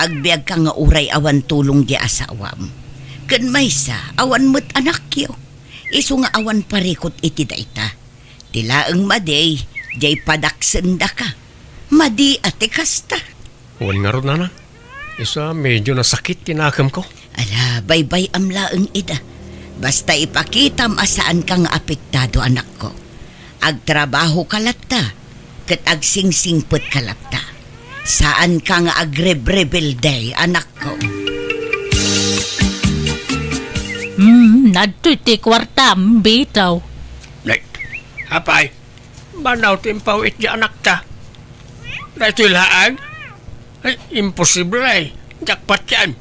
Agbiagka nga uray awan tulong di asawam. Ken maysa, awan met anakyo. Isu nga awan parikut iti dayta. Ti laeng madi, diay padaksendaka. Madi a ti kasta. Wen ngarud, nanang. Isu a medio nasakit ti nakemko. Ala, baybay-am laeng ida. Basta ipakitam a saanka nga apektado, anakko. Agtrabahoka latta, ket agsingsingpetka latta. Saanka nga agrebrebelde, anakko. Hmm, adtoy ti kuartam, Bito. Nay, apay, manaw ti impaw-it ti anakta. Daytoy laeng? Ay, imposible ay. Jackpot yan.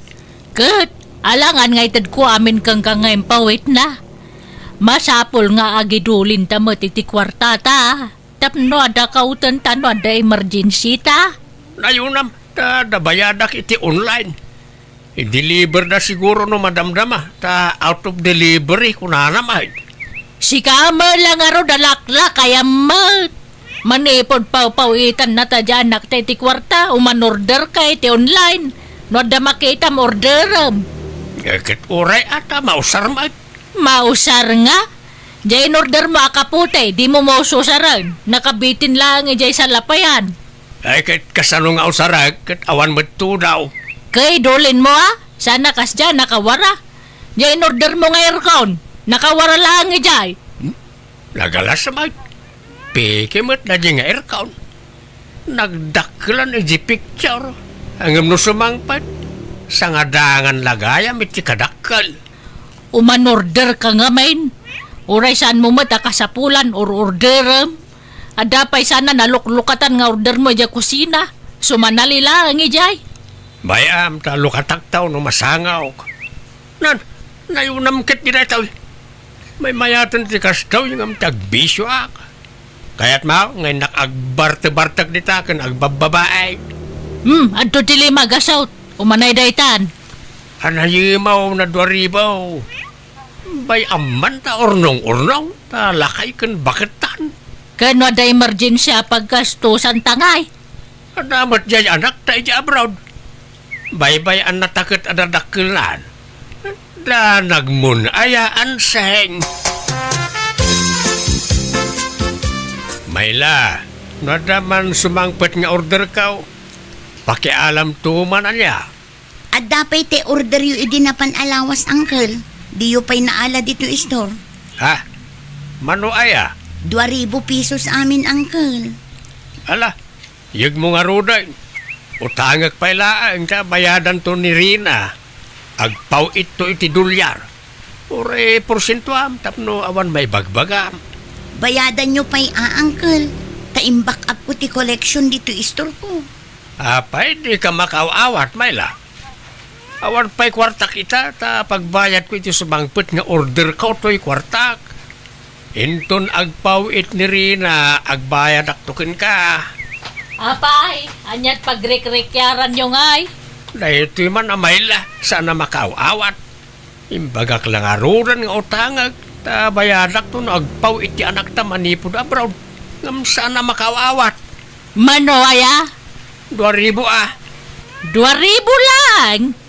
Ket, alangan nga itedko amin kenka nga impawitna. Masapul nga agidulinta met iti kuartata. Tapno adda kautenta no adda emergency ta. Nayunam, ta adda bayadak iti online. I-deliver da siguro no madamdama, ta out of delivery, kunana met. Sika met la ngarud a laklakayam met. Manipud pawpawitanna ta diay anakta iti kuarta, umanorder ka iti online. No adda makitam, orderem. Eh, ket uray ata, mausar met. Mausar nga? Diay inorder mo a kapote, dimo maususaren. Nakabitin laeng idiay salapayan. Ay, ket kasano nga usarek, ket awan met tudaw? Ket idulin mo, a? Sana kasdiay, nakawara. Diay inorder mo nga aircon, nakawara laeng idiay. Hmm? Nagalas met. Peke met daydiay nga aircon. Nagdakkelan idiay picture. Ngem no sumangpet, sangadangan la gayam iti kadakkel. Umanorder ka ngamin. Uray saan mo met a kasapulan or orderem. Adda pay sana naluklukatan nga order mo idiay kusina. Sumanali laeng idiay. Bay-am ta lukatak ta no masangawk. Nan, nayunam ket daytoy. Maymayaten ti kastoy ngem ti agbisioak. Kayatmo nga innak agbartebartek dita ken agbabbabaet. Hmm, adto ti lima gasut. Umanay daytan. Anayimaw na dua ribu. Bay-am man ta urnong-urnong, ta lakay ken baketan. Ken no adda emergency a paggastusan ta ngay? Adda met diay anakta idiay abroad. Baybay-annata ket adda dakkelnan. Da nagmun-ayaan, seng. Mayla, no adda man sumangpet nga orderko, pakialamto man ania. Adda pay ti orderyo idi napan a lawas, Uncle. Diyo pay naala ditoy store. Ha? Mano aya? Dua ribu pesos amin, Uncle. Ala, yegmo ngaruden. Utangek pay laeng ta bayadanto ni Rina. Agpaw-itto iti dolyar. Uray porsientoam tapno awan maibagbagam. Bayadanyo pay a, Uncle. Ta imback-upko ti collection ditoy istorko. Apay, dika makaaw-awat, Mayla. Awan pay kuartak ita, ta pagbayadko iti sumangpet nga orderko toy kuartak. Inton agpaw-it ni Rina, agbayadakto kenka. Apay, aniat pagrikrikyaranyo ngay? Daytoy man a Mayla, saan a makaaw-awat. Imbagak la ngaruden nga utangek, ta bayadakto no agpaw-it ti anakta manipud abroad. Ngem saan a makaaw-awat. Mano aya? Dua ribu a. Dua ribu laeng?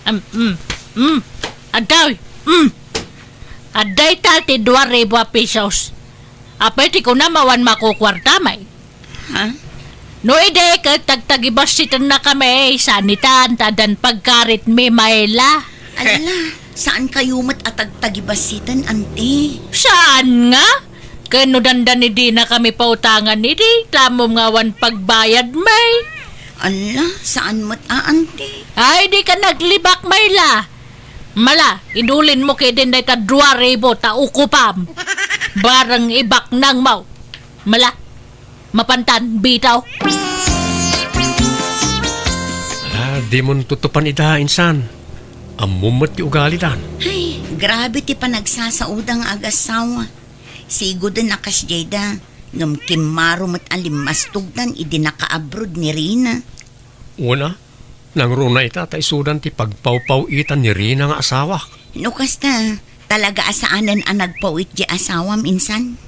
Am, mm, mm. Adda, mm. Adda ita ti dua ribu a pesos. Apay ti kunam awan makukuartam ay? Ha? No idi ket tagtagibassitennakami, saan itan ta addan pagkaritmi, Mayla. Ala, saan kayo met a tagtagibassiten, anti? Saan nga? Ken no dandani dinakami pautangan idi, tamom nga awan pagbayadmi. Ala, saan met a, anti? Ay, dika naglibak, Mayla. Mala, idulinmo ketdin dayta dua ribu ta ukupam. Bareng ibaknangmo. Mala, mapantan, bitaw. Ala, dimonto tutupan ida, insan. Ammom met ti ugalidan. Ay, grabe ti panagsasaoda nga agassawa. Sigoden a kasdiayda, ngem kimmaro met a limmastogdan idi nakaabroad ni Rina. Wen a, nangruna ita ta isudan ti pagpawpaw-itan ni Rina nga asawak. No kasta, talaga a saanen a nagpaw-it diay asawam, insan?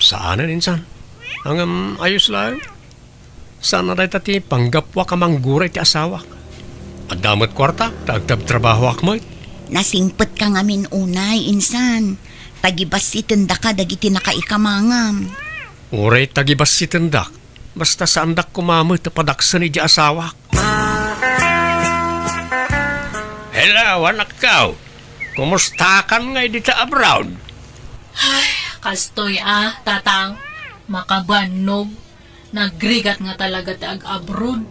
Saanen, insan. Ngem, ayos laeng. Saan a dayta ti panggapuak a manggura iti asawak. Adda met kuartak ta agtrabtrabahoak met. Nasingpetka ngamin unay, insan. Tagibassitendaka dagiti nakaikamangam. Uray tagibassitendak, basta saandak koma met a padaksen idiay asawak. Hello, anakko. Kumustakan ngay dita abroad? Ay, kastoy a, Tatang. Makabannog. Nagrigat nga talaga ti ag-abroad.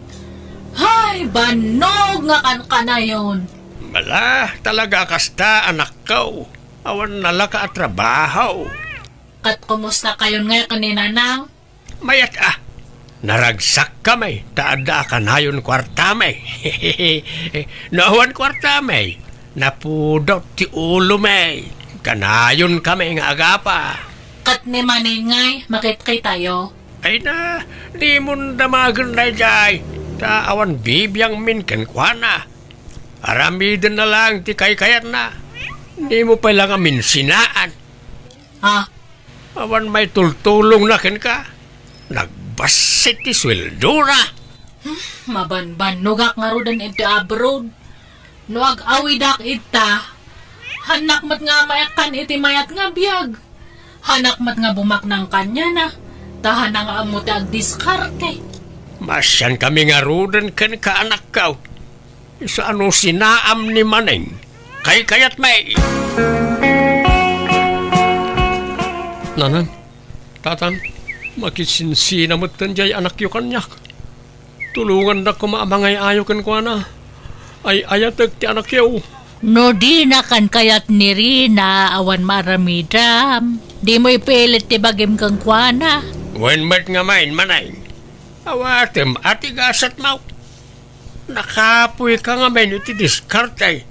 Hay, bannog nga kankanayon! Bala, talaga a kasta, anakko. Awan nalaka a trabaho. Ket kumusta kayon ngay ken ni Nanang? Mayat a. Naragsakkami ta adda a kanayon kuartami. No awan kuartami, napudot ti ulomi. Kanayonkami nga agapa. Ket ni Maneng ngay, makitkitayo? Ay na, dimon damagen daydiay, ta awan bibiangmin kenkuana. Aramidenna laeng ti kaykayatna. Dimo pay la nga minsinaan. Ah, Awan maitultulongna kenka. Nagbassit ti sueldona. Mabanbannogak ngaruden iti abroad. No ag-awidak ita, hannak met nga maikkan iti mayat nga biag. Hannak met nga bumaknang kaniana, ta hana nga ammo ti agdiskarte. Maasiankami ngaruden kenka, anakko. Isu a no sinaam ni Maneng. Kaykayatmi. Nanang, tatang, makisinsinam metten diay anakyo kaniak. Tulongandak koma a mangay-ayo kenkuana. Ay-ayatek ti anakyo. No dina kan kayat ni Rina, awan maaramidam. Dimo ipilit ti bagim kenkuana. Wen met ngamin, Maneng. Awatem a ti gasatmo. Nakapoyka ngamin iti diskarte.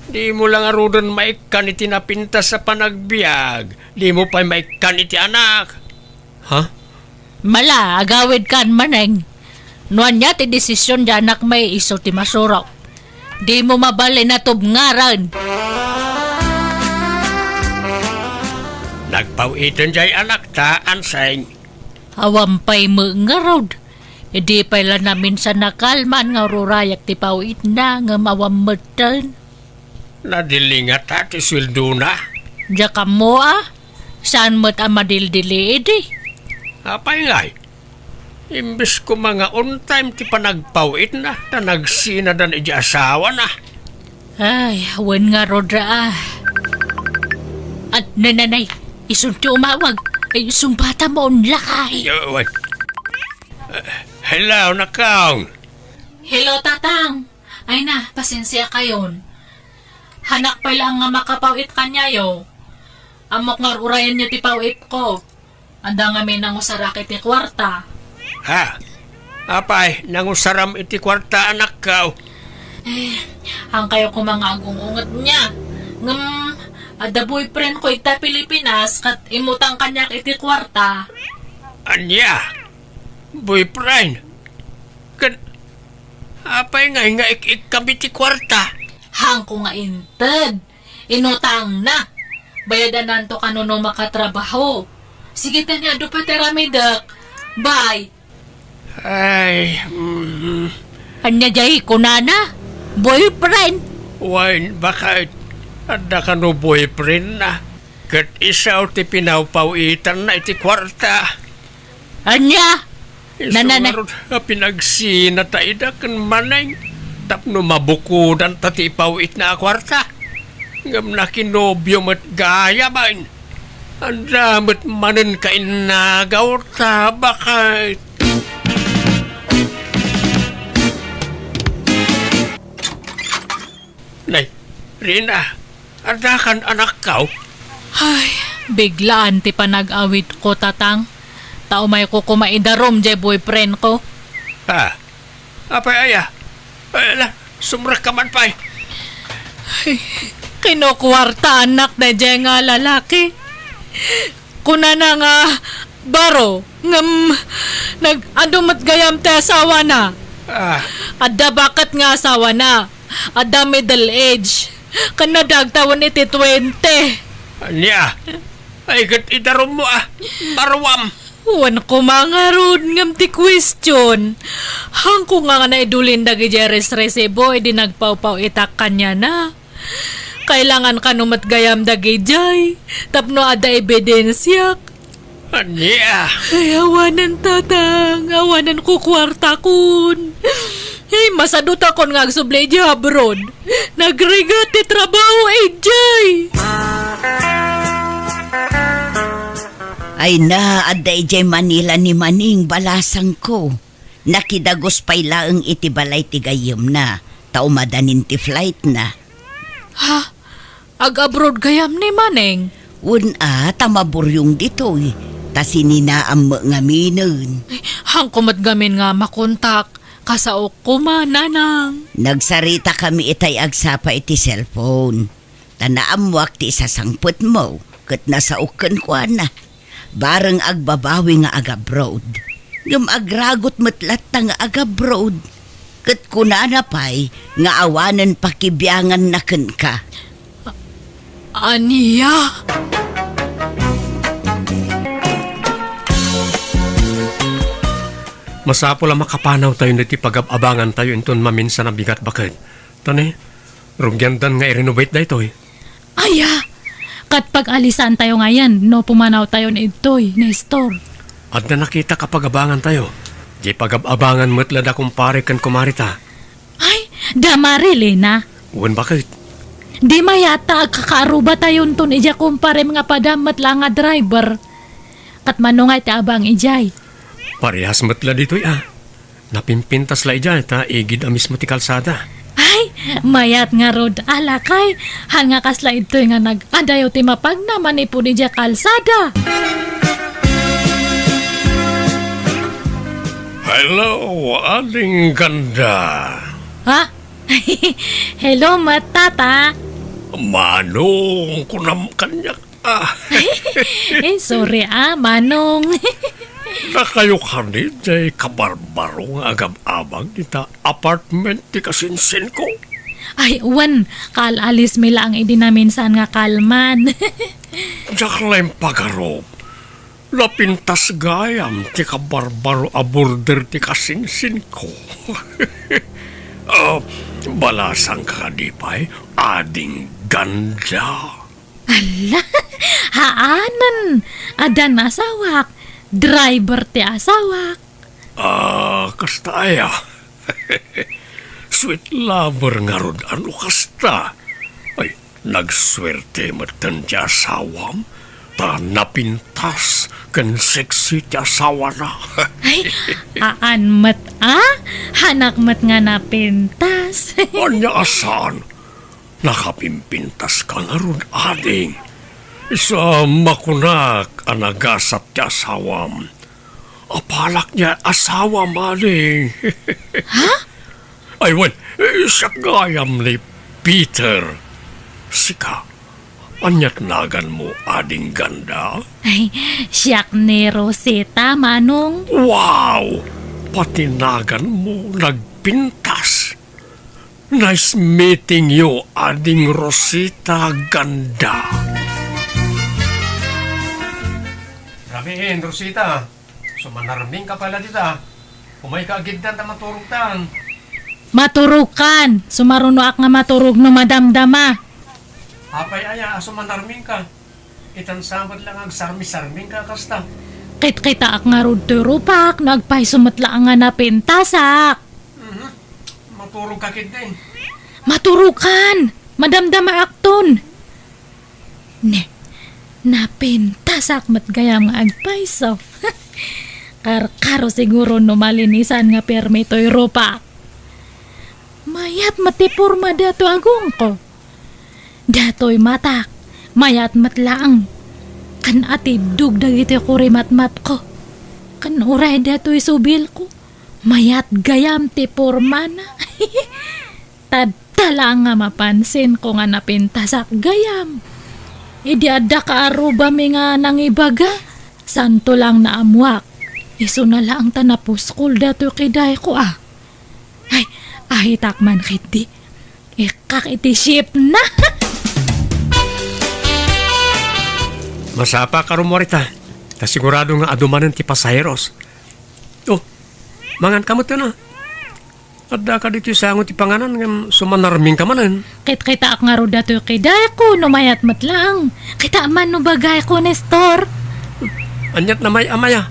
Dimo la ngaruden maikkan iti napintas a panagbiag. Dimo pay maikkan iti anak. Ha? Mala, agawidkan, Maneng. No ania ti desisyon ti anakmi, isu ti masurok. Dimo mabalin a tubngaren. Nagpaw-iten diay anakta, Anseng. Awan pay met ngarud. Idi pay la naminsan a kalman nga ururayak ti paw-itna, ngem awan metten. Nadili ngata ti sueldona? Diak ammo a. Saan met a madildili idi? Apay ngay? Imbes koma nga on time ti panagpaw-itna, ta nagsinadan idi asawana. Ay, wen ngarud a. At nananay, isun ti umawag. Ay, sungbatam on lakay. Yo, wen. Eh, hello, nakong. Hello, Tatang. Ay na, pasensiakayon. Hanak pay laeng nga makapaw-it kaniayo. Ammok nga ur-urayenyo ti paw-itko. Adda ngamin nangusarak iti kuarta. Ha? Apay, nangusaram iti kuarta, anakko? Eh, haankayo koma nga agung-unget nia. Ngem, adda boyfriendko ita Pilipinas ket immutang kaniak iti kuarta. Ania? Boyfriend? Ket apay ngay nga ik-ikkam iti kuarta? Haanko nga inted. Inutangna. Bayadananto kano no makatrabaho. Sige, tani, adu pay ti aramidek. Bye. Ay, mm. Ania diay kunana? Boyfriend? Wen, baket, adda kano boyfriendna. Ket isu ti pinawpaw-itanna iti kuarta. Ania? Isu Nanana- ngarud a pinagsinata ida ken Maneng tapno mabukodanta ti ipaw-itna a kuarta. Ngem nakinobio met gayamen. Adda met manen kainnagawta, baket. Nay, Rina, addakan anakko? Ay, biglaan ti panag-awidko, Tatang. Ta umayko koma idarum diay boyfriendko. Ah, apay aya? Ay, ala, sumrekka man pay. Ay, kinukuartaannak daydiay nga lalaki. Kunana nga baro, ngem nag-adu met gayam ti asawana. Ah. Adda baket nga asawana. Adda middle age. Ken nadagtawen iti twenty. Ania? Ay, ket idarummo a. Baruam. Wen koma ngarud ngem ti question. Haanko nga nga naidulin dagidiay resresibo idi nagpawpaw-itak kaniana. Kailangan kano met gayam dagidiay tapno adda ebidensiak. Ania? Ay, awanen, Tatang. Awanen kukuartakon. Ay, masadutakon nga agsubli idiay abroad. Nagrigat ti trabaho idiay. Ay na, adda idiay Manila ni Maneng, balasangko. Nakidagus pay laeng iti balay ti gayyemna, ta umadanin ti flightna. Ha? Ag-abroad gayam ni Maneng? Wen a, ta maburyong ditoy. ta sininaam met ngaminen. Ay, haanko met ngamin nga makontak. Kasaok koma, Nanang. Nagsaritakami itay agsapa iti cellphone. Ta naammoak ti isasangpetmo, ket nasaok kenkuana. Bareng agbabawi nga agabroad. Ngem agragot met latta nga agabroad. Ket kunana pay nga awanen pakibianganna kenka. Ania? Masapul a makapanawtayo iti pagab-abangantayo inton maminsan a bigat, baket. Ta ne, rugiandan nga i-renovate daytoy. Aya! Ket pag-alisantayo ngayen no pumanawtayon idtoy, Nestor. Adda nakitak a pagabangantayo. Diay pagab-abangan met la da kumpare ken kumarita. Ay, da Marilena. Wen, baket? Di mayat ta agkakaarubatayonton idiay kumparem nga padam met la nga driver. Ket mano ngay ti abang idiay? Parehas met la ditoy a. Napimpintas la idiay ta igid a mismo ti kalsada. Ay, mayat ngarud a, lakay. Haan nga kasla idtoy nga nag-adayo ti mapagna manipud idiay kalsada. Hello, Ading Ganda. Ha? Hello, met, Tata. Manong, kunam kaniak. Ah. Eh, sorry a, Manong. Nakayo kadi diay kabarbaro nga agab-abang ita apartment ti kasinsinko? Ay, wen, kaal-alismi laeng idi naminsan nga kalman. Diak la impagarup. Napintas gayam ti kabarbaro a border ti kasinsinko. Ah, balasangka kadi pay, Ading Ganda? Ala, haanen. Adda asawak. Driver ti asawak. Ah, kasta aya. Sweet lover ngarud a no kasta. Ay, nagsuerte metten ti asawam, ta napintas ken sexy ti asawana. Ay, haan met a? Haanak met nga napintas. Ania a saan? Nakapimpintaska ngarud, ading. Isu a makunak a nagasat ti asawam. Apalak diay asawam, ading. Ha? Ay, wen, eh, siak gayam ni Peter. Sika, aniat naganmo, Ading Ganda? Ay, siak ni Rosita, Manong. Wow! Pati naganmo nagpintas. Nice meeting you, Ading Rosita Ganda. Rabiin, Rosita. Sumanarmingka pay la dita. Umayka agiddan ta maturogtan. Maturogkan. Sumarunoak nga maturog no madamdama. Apay aya a sumanarmingka? Itan sa met la nga agsarmi-sarmingka kasta. Kitkitaak ngarud toy rupak no agpayso met la nga napintasak. Mhm. Maturogka ketdin. Maturogkan. Madamdamaakton. Ne, napintasak met gayam nga agpayso. Karkaro siguro no malinisan nga permi toy rupak. Mayat met ti porma datoy agongko. Datoy matak, mayat met laeng. Kan atiddog dagiti kurimatmatko. Kan uray datoy subilko, mayat gayam ti pormana. Tadta laeng nga mapansinko nga napintasak gayam. Idi adda kaarrubami nga nangibaga, saanto laeng naammoak. Isuna laeng ta napuskol datoy kidayko a. Ay, ahitak man ketdi. Ikkak iti shipna. Masapa ka rummuarita. Ta sigurado nga adu manen ti pasaheros. Oh, manganka met a. Addaka ditoy sango ti panganan ngem sumanarmingka manen. Kitkitaak ngarud datoy kidayko no mayat met laeng. Kita man no bagayko, Nestor. Aniat namay-amaya?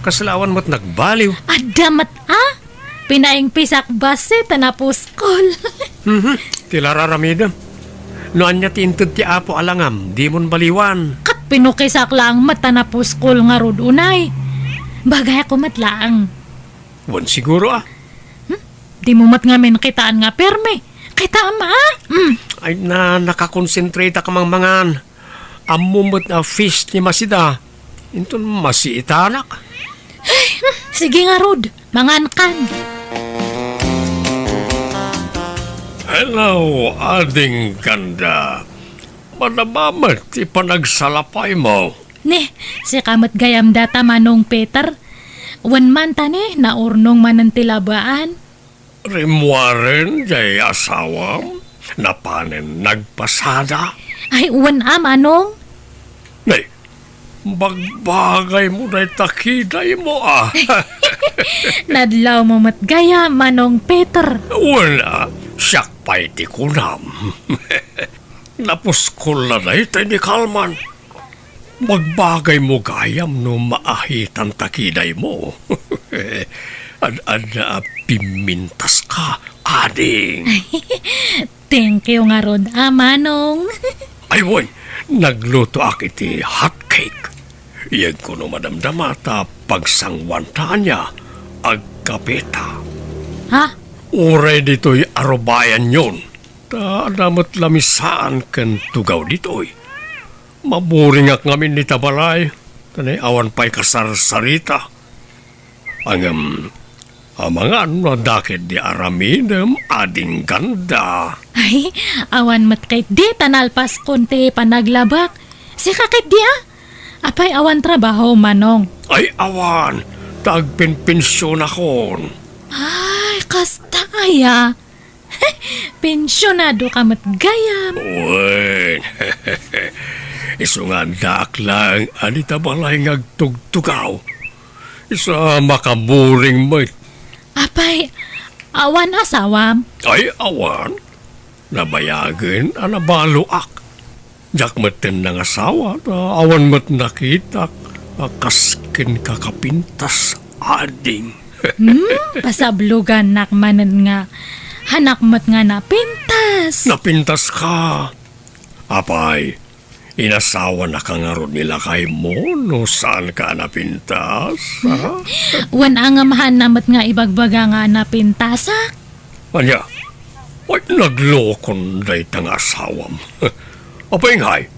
Kasla awan met nagbaliw. Adda met a? Pinaingpisak bassit ta napuskol. Mhm, ti la ar-aramidem. No ania ti inted ti Apo a langam, dimon baliwan. Ket pinukisak laeng met ta napuskol ngarud unay. Bagayko met laeng. Wen siguro a. Hmm? Dimo met ngamin kitaan nga permi. Kitaem a? Hmm. Ay na, nakakonsentrate ka mangmangan. Ammom met a fish ti masida. Inton masiitanak. Sige ngarud, mangankan. Hello, Ading Ganda. Madama met ti panagsalapaymo. Ne, sika met gayam data, Manong Peter. Wen man ta ne, naurnong manen ti labaan. Rimmuaren jay asawam, napanen nagpasada. Ay, wen a, Manong. Nay, bagbagaymo dayta kidaymo, a. Nadlawmo met gayam, Manong Peter. Wen a, siak pay ti kunam. Napuskol la dayta ni Kalman. Bagbagaymo gayam no maahitan ta kidaymo. Ad-adda a pimmintaska, ading. Thank you ngarud a, Manong. Ay, wen, naglutoak iti hot cake. Iyegko no madamdama ta pagsangwanta ania, agkapeta. Ha? Uray ditoy arubayanyon. Ta adda met lamisaan ken tugaw ditoy. Maburingak ngamin ita balay, ta ne, awan pay kasarsarita. Ngem, amangan no adda ketdi aramidem, Ading Ganda. Ay, awan met ketdi ta nalpaskon ti panaglabak. Sika ketdi a? Apay awan trabaho, Manong? Ay, awan. Ta agpenpensionakon. Ay, kasta aya. Pensionado ka met gayam. Wen. Isu nga addaak laeng a dita balay nga agtugtugaw. Isu a makaburing met. Apay, awan asawam? Ay, awan. Nabayagen a nabaloak. Diak metten nangasawa, ta awan met nakitak a kas kenka kapintas, ading. Hmm, pasablogannak manen nga hanak met nga napintas. Napintaska. Apay, inasawanaka ngarud ni lakaymo no saanka a napintas, ha? Wen a ngem haanna met nga ibagbaga nga napintasak? Ania? Ay, naglokon dayta nga asawam. Apay ngay,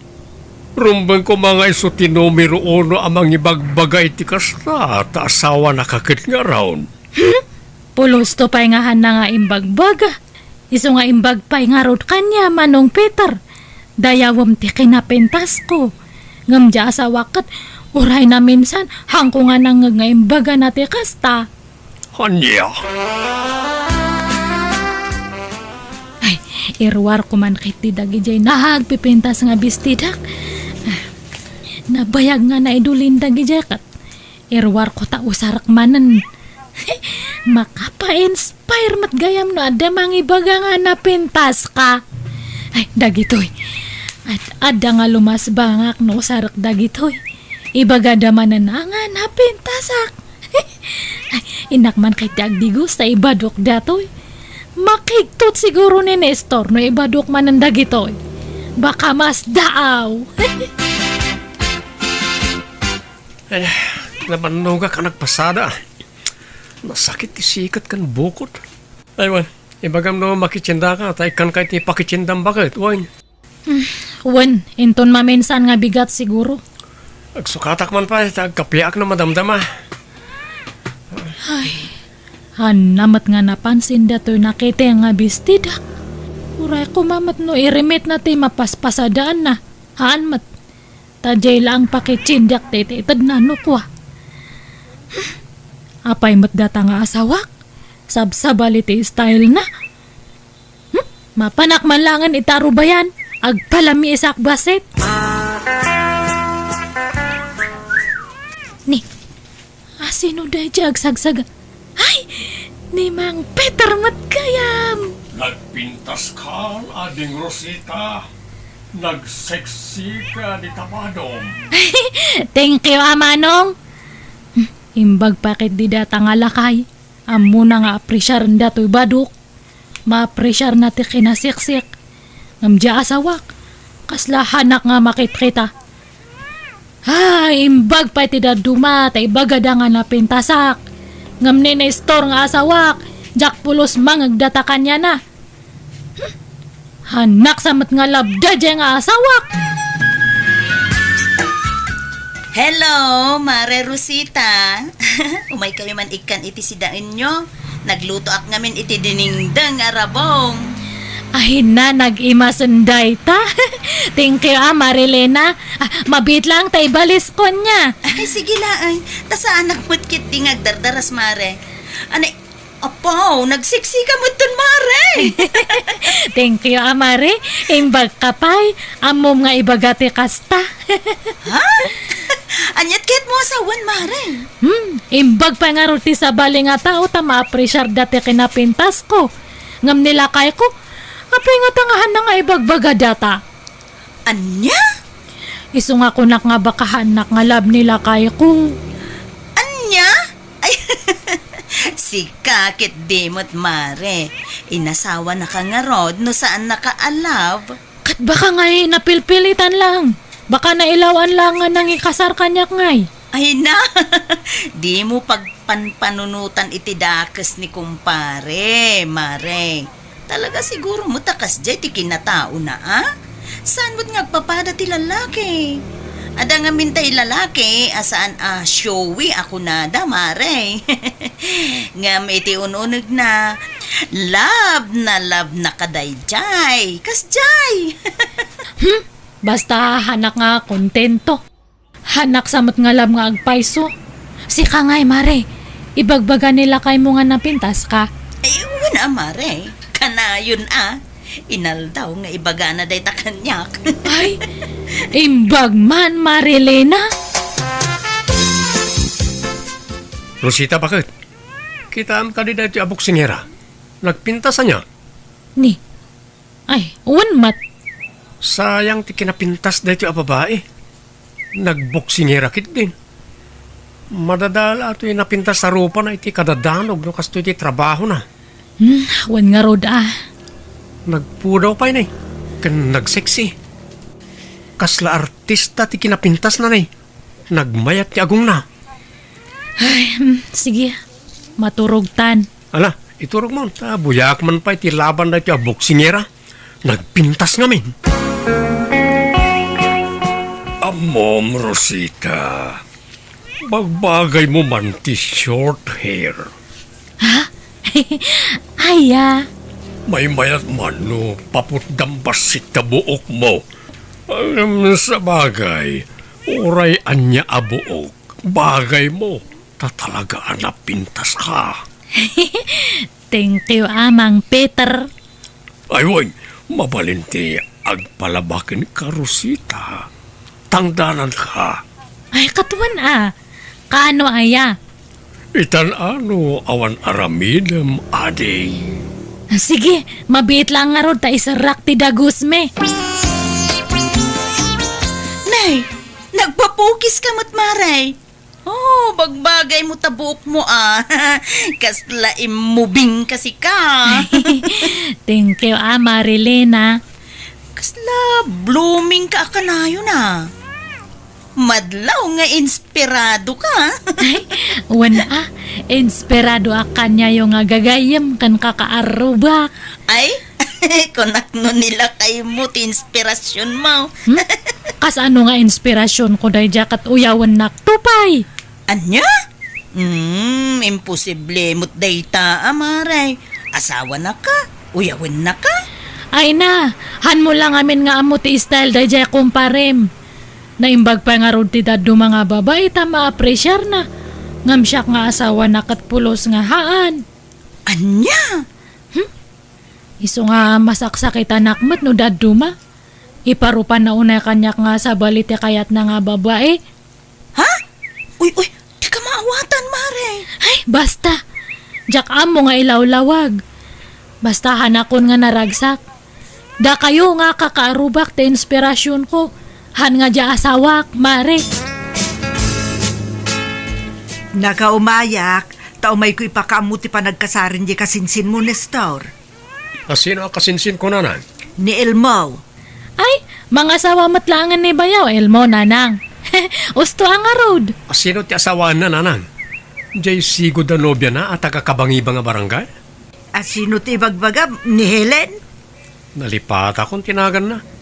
rumbeng koma nga isu ti numero uno a mangibagbaga iti kasta, ta asawanaka ket ngarud. Hmm? Pulosto pay nga haanna nga imbagbaga. Isu nga imbag pay ngarud kaniam, Manong Peter. Dayawem ti kinapintasko. Ngem diay asawak ket uray naminsan, haanko nga nangngeg nga imbagana ti kasta. Ania? Ay, iruarko man ketdi dagidiay nagpipintas nga bestidak. Nabayag nga naidulin dagidiay ket iruarko ta usarek manen. Makapa-inspire met gayam no adda mangibaga nga napintaska. Ay, dagitoy. Ad-adda nga lumasbangak no usarek dagitoy. Ibagada manen a nga napintasak. Ay, innak man ketdi agdigos ta ibadok datoy. Makigtot siguro ni Nestor no ibadok manen dagitoy. Baka masdaaw. Ay, nabannogak a nagpasada. Nasakit ti siket ken bukod. Ay, wen, ibagam no makitiendaka, ta ikkanka iti pakitiendam baket, wen. Hmm, wen, inton maminsan nga bigat siguro. Agsukatak man pay, ta agkapiak no madamdama. Ay, haanna met nga napansin datoy nakiteng nga bestidak. Uray koma met no irimitna ti mapaspasadaanna. Haan met. Ta diay laeng pakitiendak ti itedna no kua. Hmm, apay met data nga asawak? Sabsabali ti stylena. Hmm, mapanak man laengen ita arubayan, agpalamiisak bassit. Ni, asino daydiay agsagsaga? Ay, ni Mang Peter met gayam. Nagpintaska, Ading Rosita. Nagseksika dita badom. Thank you, a Manong. Hmm, imbag pay ketdi data nga lakay. Ammona nga apresiaren datoy badok. Maapresiarna ti kinaseksek. Ngem diay asawak, kasla haanak nga makitkita. Ay, imbag pay ti dadduma ta ibagada nga napintasak. Ngem ni Nestor nga asawak, diak pulos mangngeg data kaniana. Hmm, haanak sa met nga labda diay nga asawak. Hello, Mare Rosita. Umaykayo man ikkan iti sidaenyo. Naglutoak ngamin iti dinengdeng a rabong. Ay na, nag-imasen dayta. Thank you, ah, Marilena. Ah, mabiit lang ta ibaliskon niya. Ay, sige laeng. Ta saanak met ketdi nga agdardaras, Mare. Anay, apaw, nagseksi ka met ton, Mare. Thank you, ah, Mare. Imbag ka pay. Ammom nga ibaga ti kasta. Ha? Aniat ket mo asawan, Mare? Hmm, imbag pay ngarud ti sabali nga tao ta maapresiar da ti kinapintasko. Ngem ni lakayko, apay ngata nga haanna nga ibagbaga data? Ania? Isu nga kunak nga baka haannak nga love ni lakayko. Ania? Ay, sika ketdi met, Mare. Inasawanaka ngarud no saannaka a love? Ket baka ngay napilpilitan lang. Baka nailaw-an lang nga nangikasar kaniak ngay. Ay na, dimo pagpanpanunotan iti dakes ni kumpare, Mare. Talaga siguro met a kasdiay ti kinataona, a? Saan met nga agpapada ti lalaki? Adda ngamin tay lalaki a saan a showy a kunada, Mare. Ngem iti un-unegna, love na love na kadaydiay. Kasdiay. Hmm? Basta haannak nga kontento. Haannak sa met nga love nga agpayso. Sika ngay, Mare. Ibagbaga ni lakaymo nga napintaska. Ay, wen a, Mare. Kanayon a. Inaldaw nga ibagana dayta kaniak. Ay, imbag man, Marilena. Rosita, baket? Kitaem kadi daytoy a boksingera? Nagpintas ania? Ni, ay, wen met. Sayang ti kinapintas daytoy a babai. Nagboksingera ketdin. Madadala toy napintas a rupana iti kadadanog no kastoy ti trabahona. Hmm, wen ngarud a. Nagpudaw pay ni, ken nagseksi. Kasla artista ti kinapintasna ni. Nagmayat ti agongna. Ay, hmm, sige. Maturogtan. Ala, iturogmo, ta buyaak man pay ti laban daytoy a boksingera. Nagpintas ngamin. Ammom, Rosita. Bagbagaymo man ti short hair. Ha? Aya. Maymayat man no paputdam bassit ta buokmo. Em, sabagay, uray ania a buok, bagaymo, ta talaga a napintaska. Thank you, Amang Peter. Ay, wen, mabalin ti agpalaba kenka, Rosita. Tangdananka. Ay, ket wen a. Kaano aya? Itan-ano awan aramidem, adi. Sige, mabiit lang ngarud ta iserrak ti dagusmi. Nay, nagpapukiska met, Mare. Oh, bagbagaymo ta buokmo, a. Kasla immubingka sika. Thank you, a, Marilena. Kasla bloomingka a kanayon, a. Madlaw nga inspiradoka. Ay, wen a, inspiradoak kaniayo nga gagayyem ken kakaarrubak. Ay, kunak no ni lakaymo ti inspirasionmo. Hmm? Kasano nga inspirasionko daydiay ket uyawennakto pay? Ania? Hmm, imposible met dayta, a, Mare. Asawanaka, uyawennaka. Ay na, hanmo lang amin nga ammo ti style daydiay kumparem. Naimbag pay ngarud ti dadduma nga babai ta maapresiarna. Ngem siak nga asawana ket pulos nga haan. Ania? Hmm? Isu nga masaksakitanak met no dadduma. Iparupanna unay kaniak nga sabali ti kayatna nga babai. Ha? Uy, uy, dika maawatan, Mare. Ay, basta. Diak ammo nga ilawlawag. Basta hanakon nga naragsak. Dakayo nga kakaarrubak ti inspirasionko. Haan nga dia asawak, Mare. Nakaumayak, ta umayko ipakaammo ti panagkasaren di kasinsinmo, Nestor. Asino a kasinsinko, nanang? Ni Elmo. Ay, mangasawa met laengen ni bayaw Elmo, nanang. Usto a ngarud. Asino ti asawaenna, nanang? Diay sigud a nobiana a taga-Kabangiban a barangay? Asino ti ibagbagam, ni Helen? Nalipatakon ti naganna.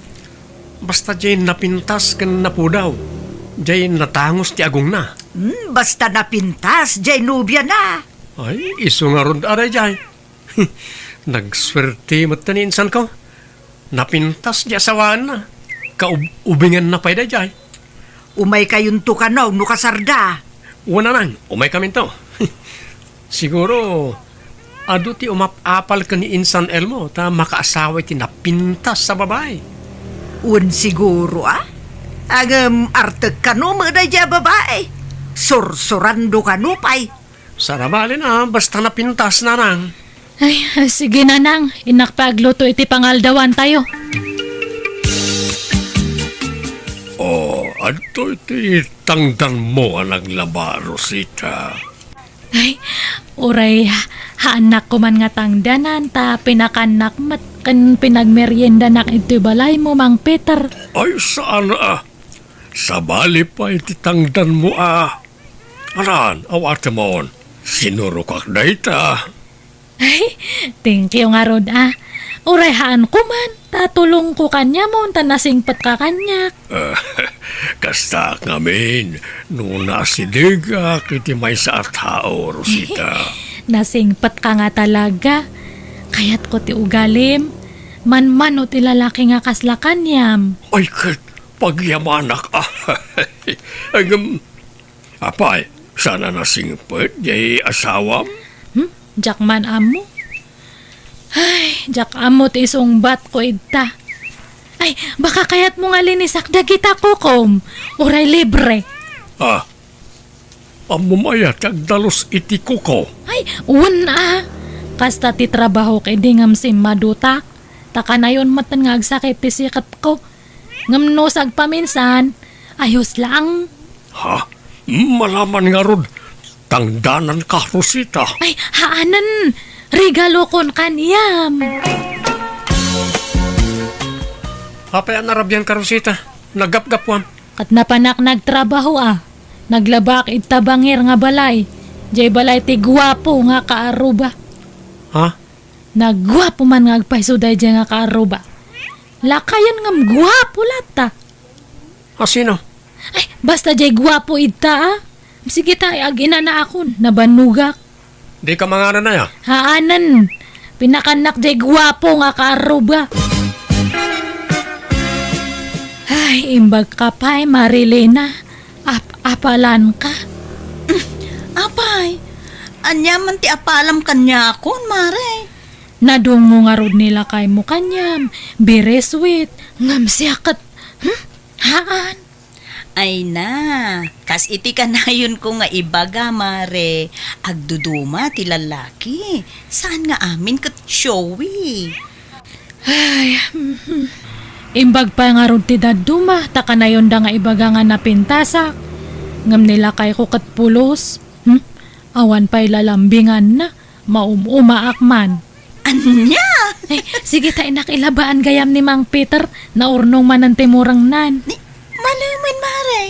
Basta diay napintas ken napudaw. Jay natangus ti agongna. Hmm, basta napintas jay nobiana. Ay, isu ngarud a dayjay. Nagsuerte met ni insanko. Napintas ti asawaanna. Kaub-, ubinganna pay dayjay. Umaykayonto kano no kasarda. Wen a, Nang, umaykaminto. Siguro, adu ti umap-apal ken ni Insan Elmo ta makaasawa iti napintas a babai. Wen siguro, a? Ngem artek kano met dayjay a babai. Sursurando kano pay. Saan a bale, Nang, basta napintas, Nang. Ay, sige, Nang. Innak pay agluto iti pangaldawantayo. O, adtoy ti tangdanmo a naglaba, Rosita. Ay, uray, haannak koman nga tangdanan, ta pinakannak met ken pinagmeriendanak iti balaymo, Mang Peter. Ay, saan a. Sabali pay ti tangdanmo a. Awan, awatemon. Sinurokak dayta. Ay, thank you ngarud, a. Uray haan koman, ta tulongko kaniamon, ta nasingpetka kaniak. Kastaak ngamin, no naasidegak iti maysa a tao, Rosita. Nasingpetka nga talaga. Kayatko ti ugalim. Manmano ti lalaki nga kasla kaniam. Ay, ket pagyamanak, a. Ngem, apay, saan a nasingpet jay asawam? Hmm? Diak man ammo. Ay, diak ammo ti isungbatko ita. Ay, baka kayatmo nga linisak dagita kukom. Uray libre. A, ammom aya ti agdalus iti kuko? Ay, wen a. Kasta ti trabahok idi ngem simmadutak. Ta kanayon metten nga agsakit ti siketko. Ngem no sagpaminsan, ayos lang. Ha? Malaman ngarud, tangdananka, Rosita. Ay, haanen. Regalokon kaniam. Apay a narabianka, Rosita? Naggapgapuam. Ket napanak nagtrabaho a. Naglabak ita bangir nga balay. Jay balay ti guapo nga kaarruba. Ha? Naguapo man nga agpayso dayjay nga kaarruba. Lakayen ngem guapo latta. A sino? Ay, basta jay guapo ita, a. Sige ta, ag-inanaakon, nabannogak. Dika manganan aya? Haanen. Pinakannak jay guapo nga kaarruba. Ay, imbag ka pay, Marilena. Ap-apalanka. Apay, ania man ti apalam kaniakon, Mare? Nadungngo ngarud ni lakaymo kaniam, very sweet, ngem siak ket, hmm? Haan. Ay na, kas iti kanayonko nga ibaga, Mare, agduduma ti lallaki. Saan nga amin ket showy. Ay, mhm. Imbag pay ngarud ti dadduma, ta kanayonda nga ibaga nga napintasak. Ngem ni lakayko ket pulos. Hmm? Awan pay lalambinganna. Maum-umaak man. Ania? Ay, sige ta, innak, ilabaan gayam ni Mang Peter, naurnong manen ti murengnan. Ni, malemen, Mare.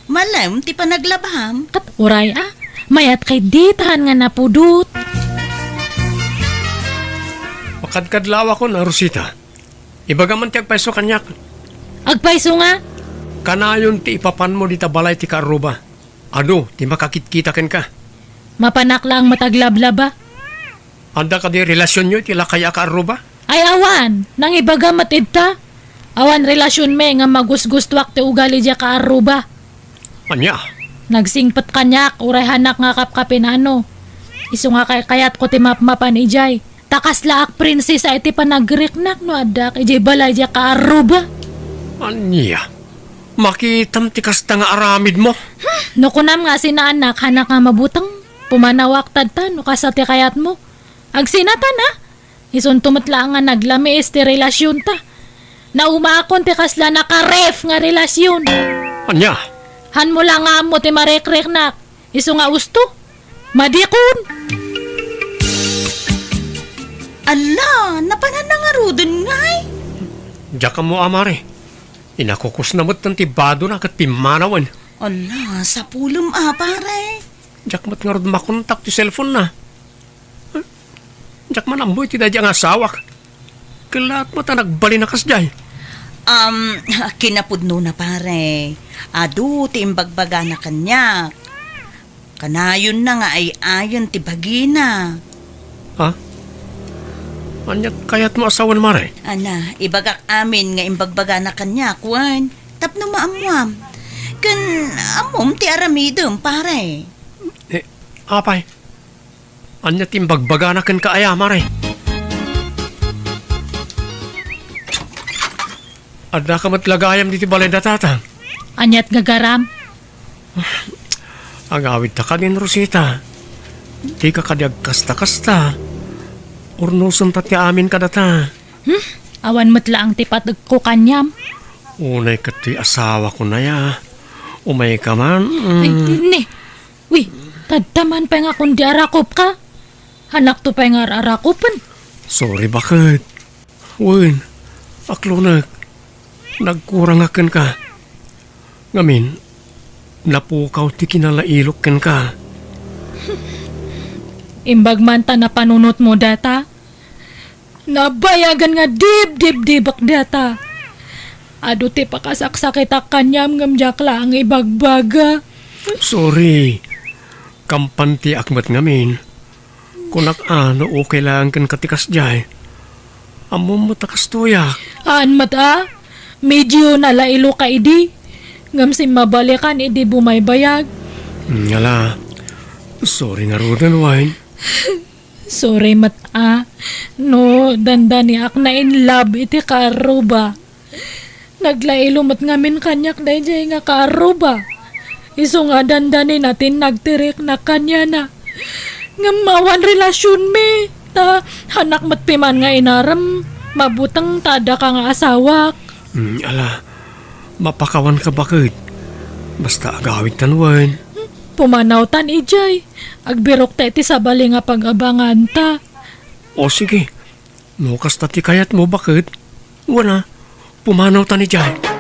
Malem ti panaglabam. Ket uray a, mayat kay ditan nga napudot. Makadkadlawakon a, Rosita. Ibagam man ti agpayso kaniak. Agpayso nga? Kanayon ti ipapanmo dita balay ti kaarruba. Adu ti makakitkita kenka. Mapanak laeng met aglablaba. Adda kadi relasionyo iti lakay a kaarruba? Ay awan, nangibaga met ita. Awan relasionmi nga magusgustuak ti ugali diay kaarruba. Ania? Nagsingpet kaniak, uray haanak nga kapkapinano. Isu nga kaykayatko ti mapmapan idiay. Ta kaslaak prinsesa iti panagriknak no addak idiay balay diay kaarruba. Ania? Makitam ti kasta nga aramidmo? Hmm, no kunam nga sinaanak, haanak nga mabuteng, pumanawak tadta no kasta ti kayatmo. Agsinatan a? Isunto met laeng nga naglamiis ti relasionta. Naumaakon ti kasla nakaref nga relasion. Ania? Hanmo la nga ammo ti marekriknak. Isu nga usto. Madikon. Alla, napananna ngaruden ngay? Diak ammo a, Mare. Inakukusna metten ti badona ket pimmanawen. Alla, sapulem a, Pare. Diak met ngarud makontak ti cellphone-na. Diak man ammo iti daydi nga asawak. Kellaat met a nagbalin a kasdiay. Um, kinapudnona, pare. Adu ti imbagbagana kaniak. Kanayonna nga ay-ayen ti bagina. Ha? Ania ti kayatmo a sawen, mare? Ana, ibagak amin nga imbagbagana kaniak, wen. Tapno maammuam. Ken ammom ti aramidem, pare. Eh, apay? Ania ti imbagbagana kenka aya, mare? Addaka met la gayam ditoy balay da tata. Aniat gagaram? Agawidta kadin, Rosita. Dika kadi agkasta-kasta. Urnosenta ti amin kadata. Hmm? Awan met laeng ti pategko kaniam. Unay ket ti asawako aya. Umayka man. Mm. Ay, ni. Wi, tadtaman pay nga kundi arakopka. Hanakto pay nga ar-arakopen. Sorry, baket. Wen, aklonek. Nagkurangak kenka. Ngamin, napukaw ti kinalailok kenka. Imbag man ta napanunotmo data. Nabayagan nga dibdibdibak data. Adu ti pakasaksakitak kaniam ngem diak laeng ibagbaga. Sorry. Kampantiak met ngamin. Kunak a no okay laeng kenka ti kasdiay. Ammom met a kastoyak. Haan met a, medio nalailo ka idi. Ngem simmabalikan idi bumaybayag. Ngala, sorry ngaruden, Wine. Sorry met a, no dandaniak na in love iti kaarruba. Naglailo met ngamin kaniak daydiay nga kaarruba. Isu nga dandanina ti nagtirikna kaniana. Ngem awan relasionmi, ta hanak met piman nga inarem, mabuteng ta addaka nga asawak. Mm, ala, mapakawanka baket. Basta agawidtan wen. Pumanawtan idiay. Agbirokta iti sabali nga pag-abanganta. O sige, no kasta ti kayatmo baket, wen a, pumanawtan idiay.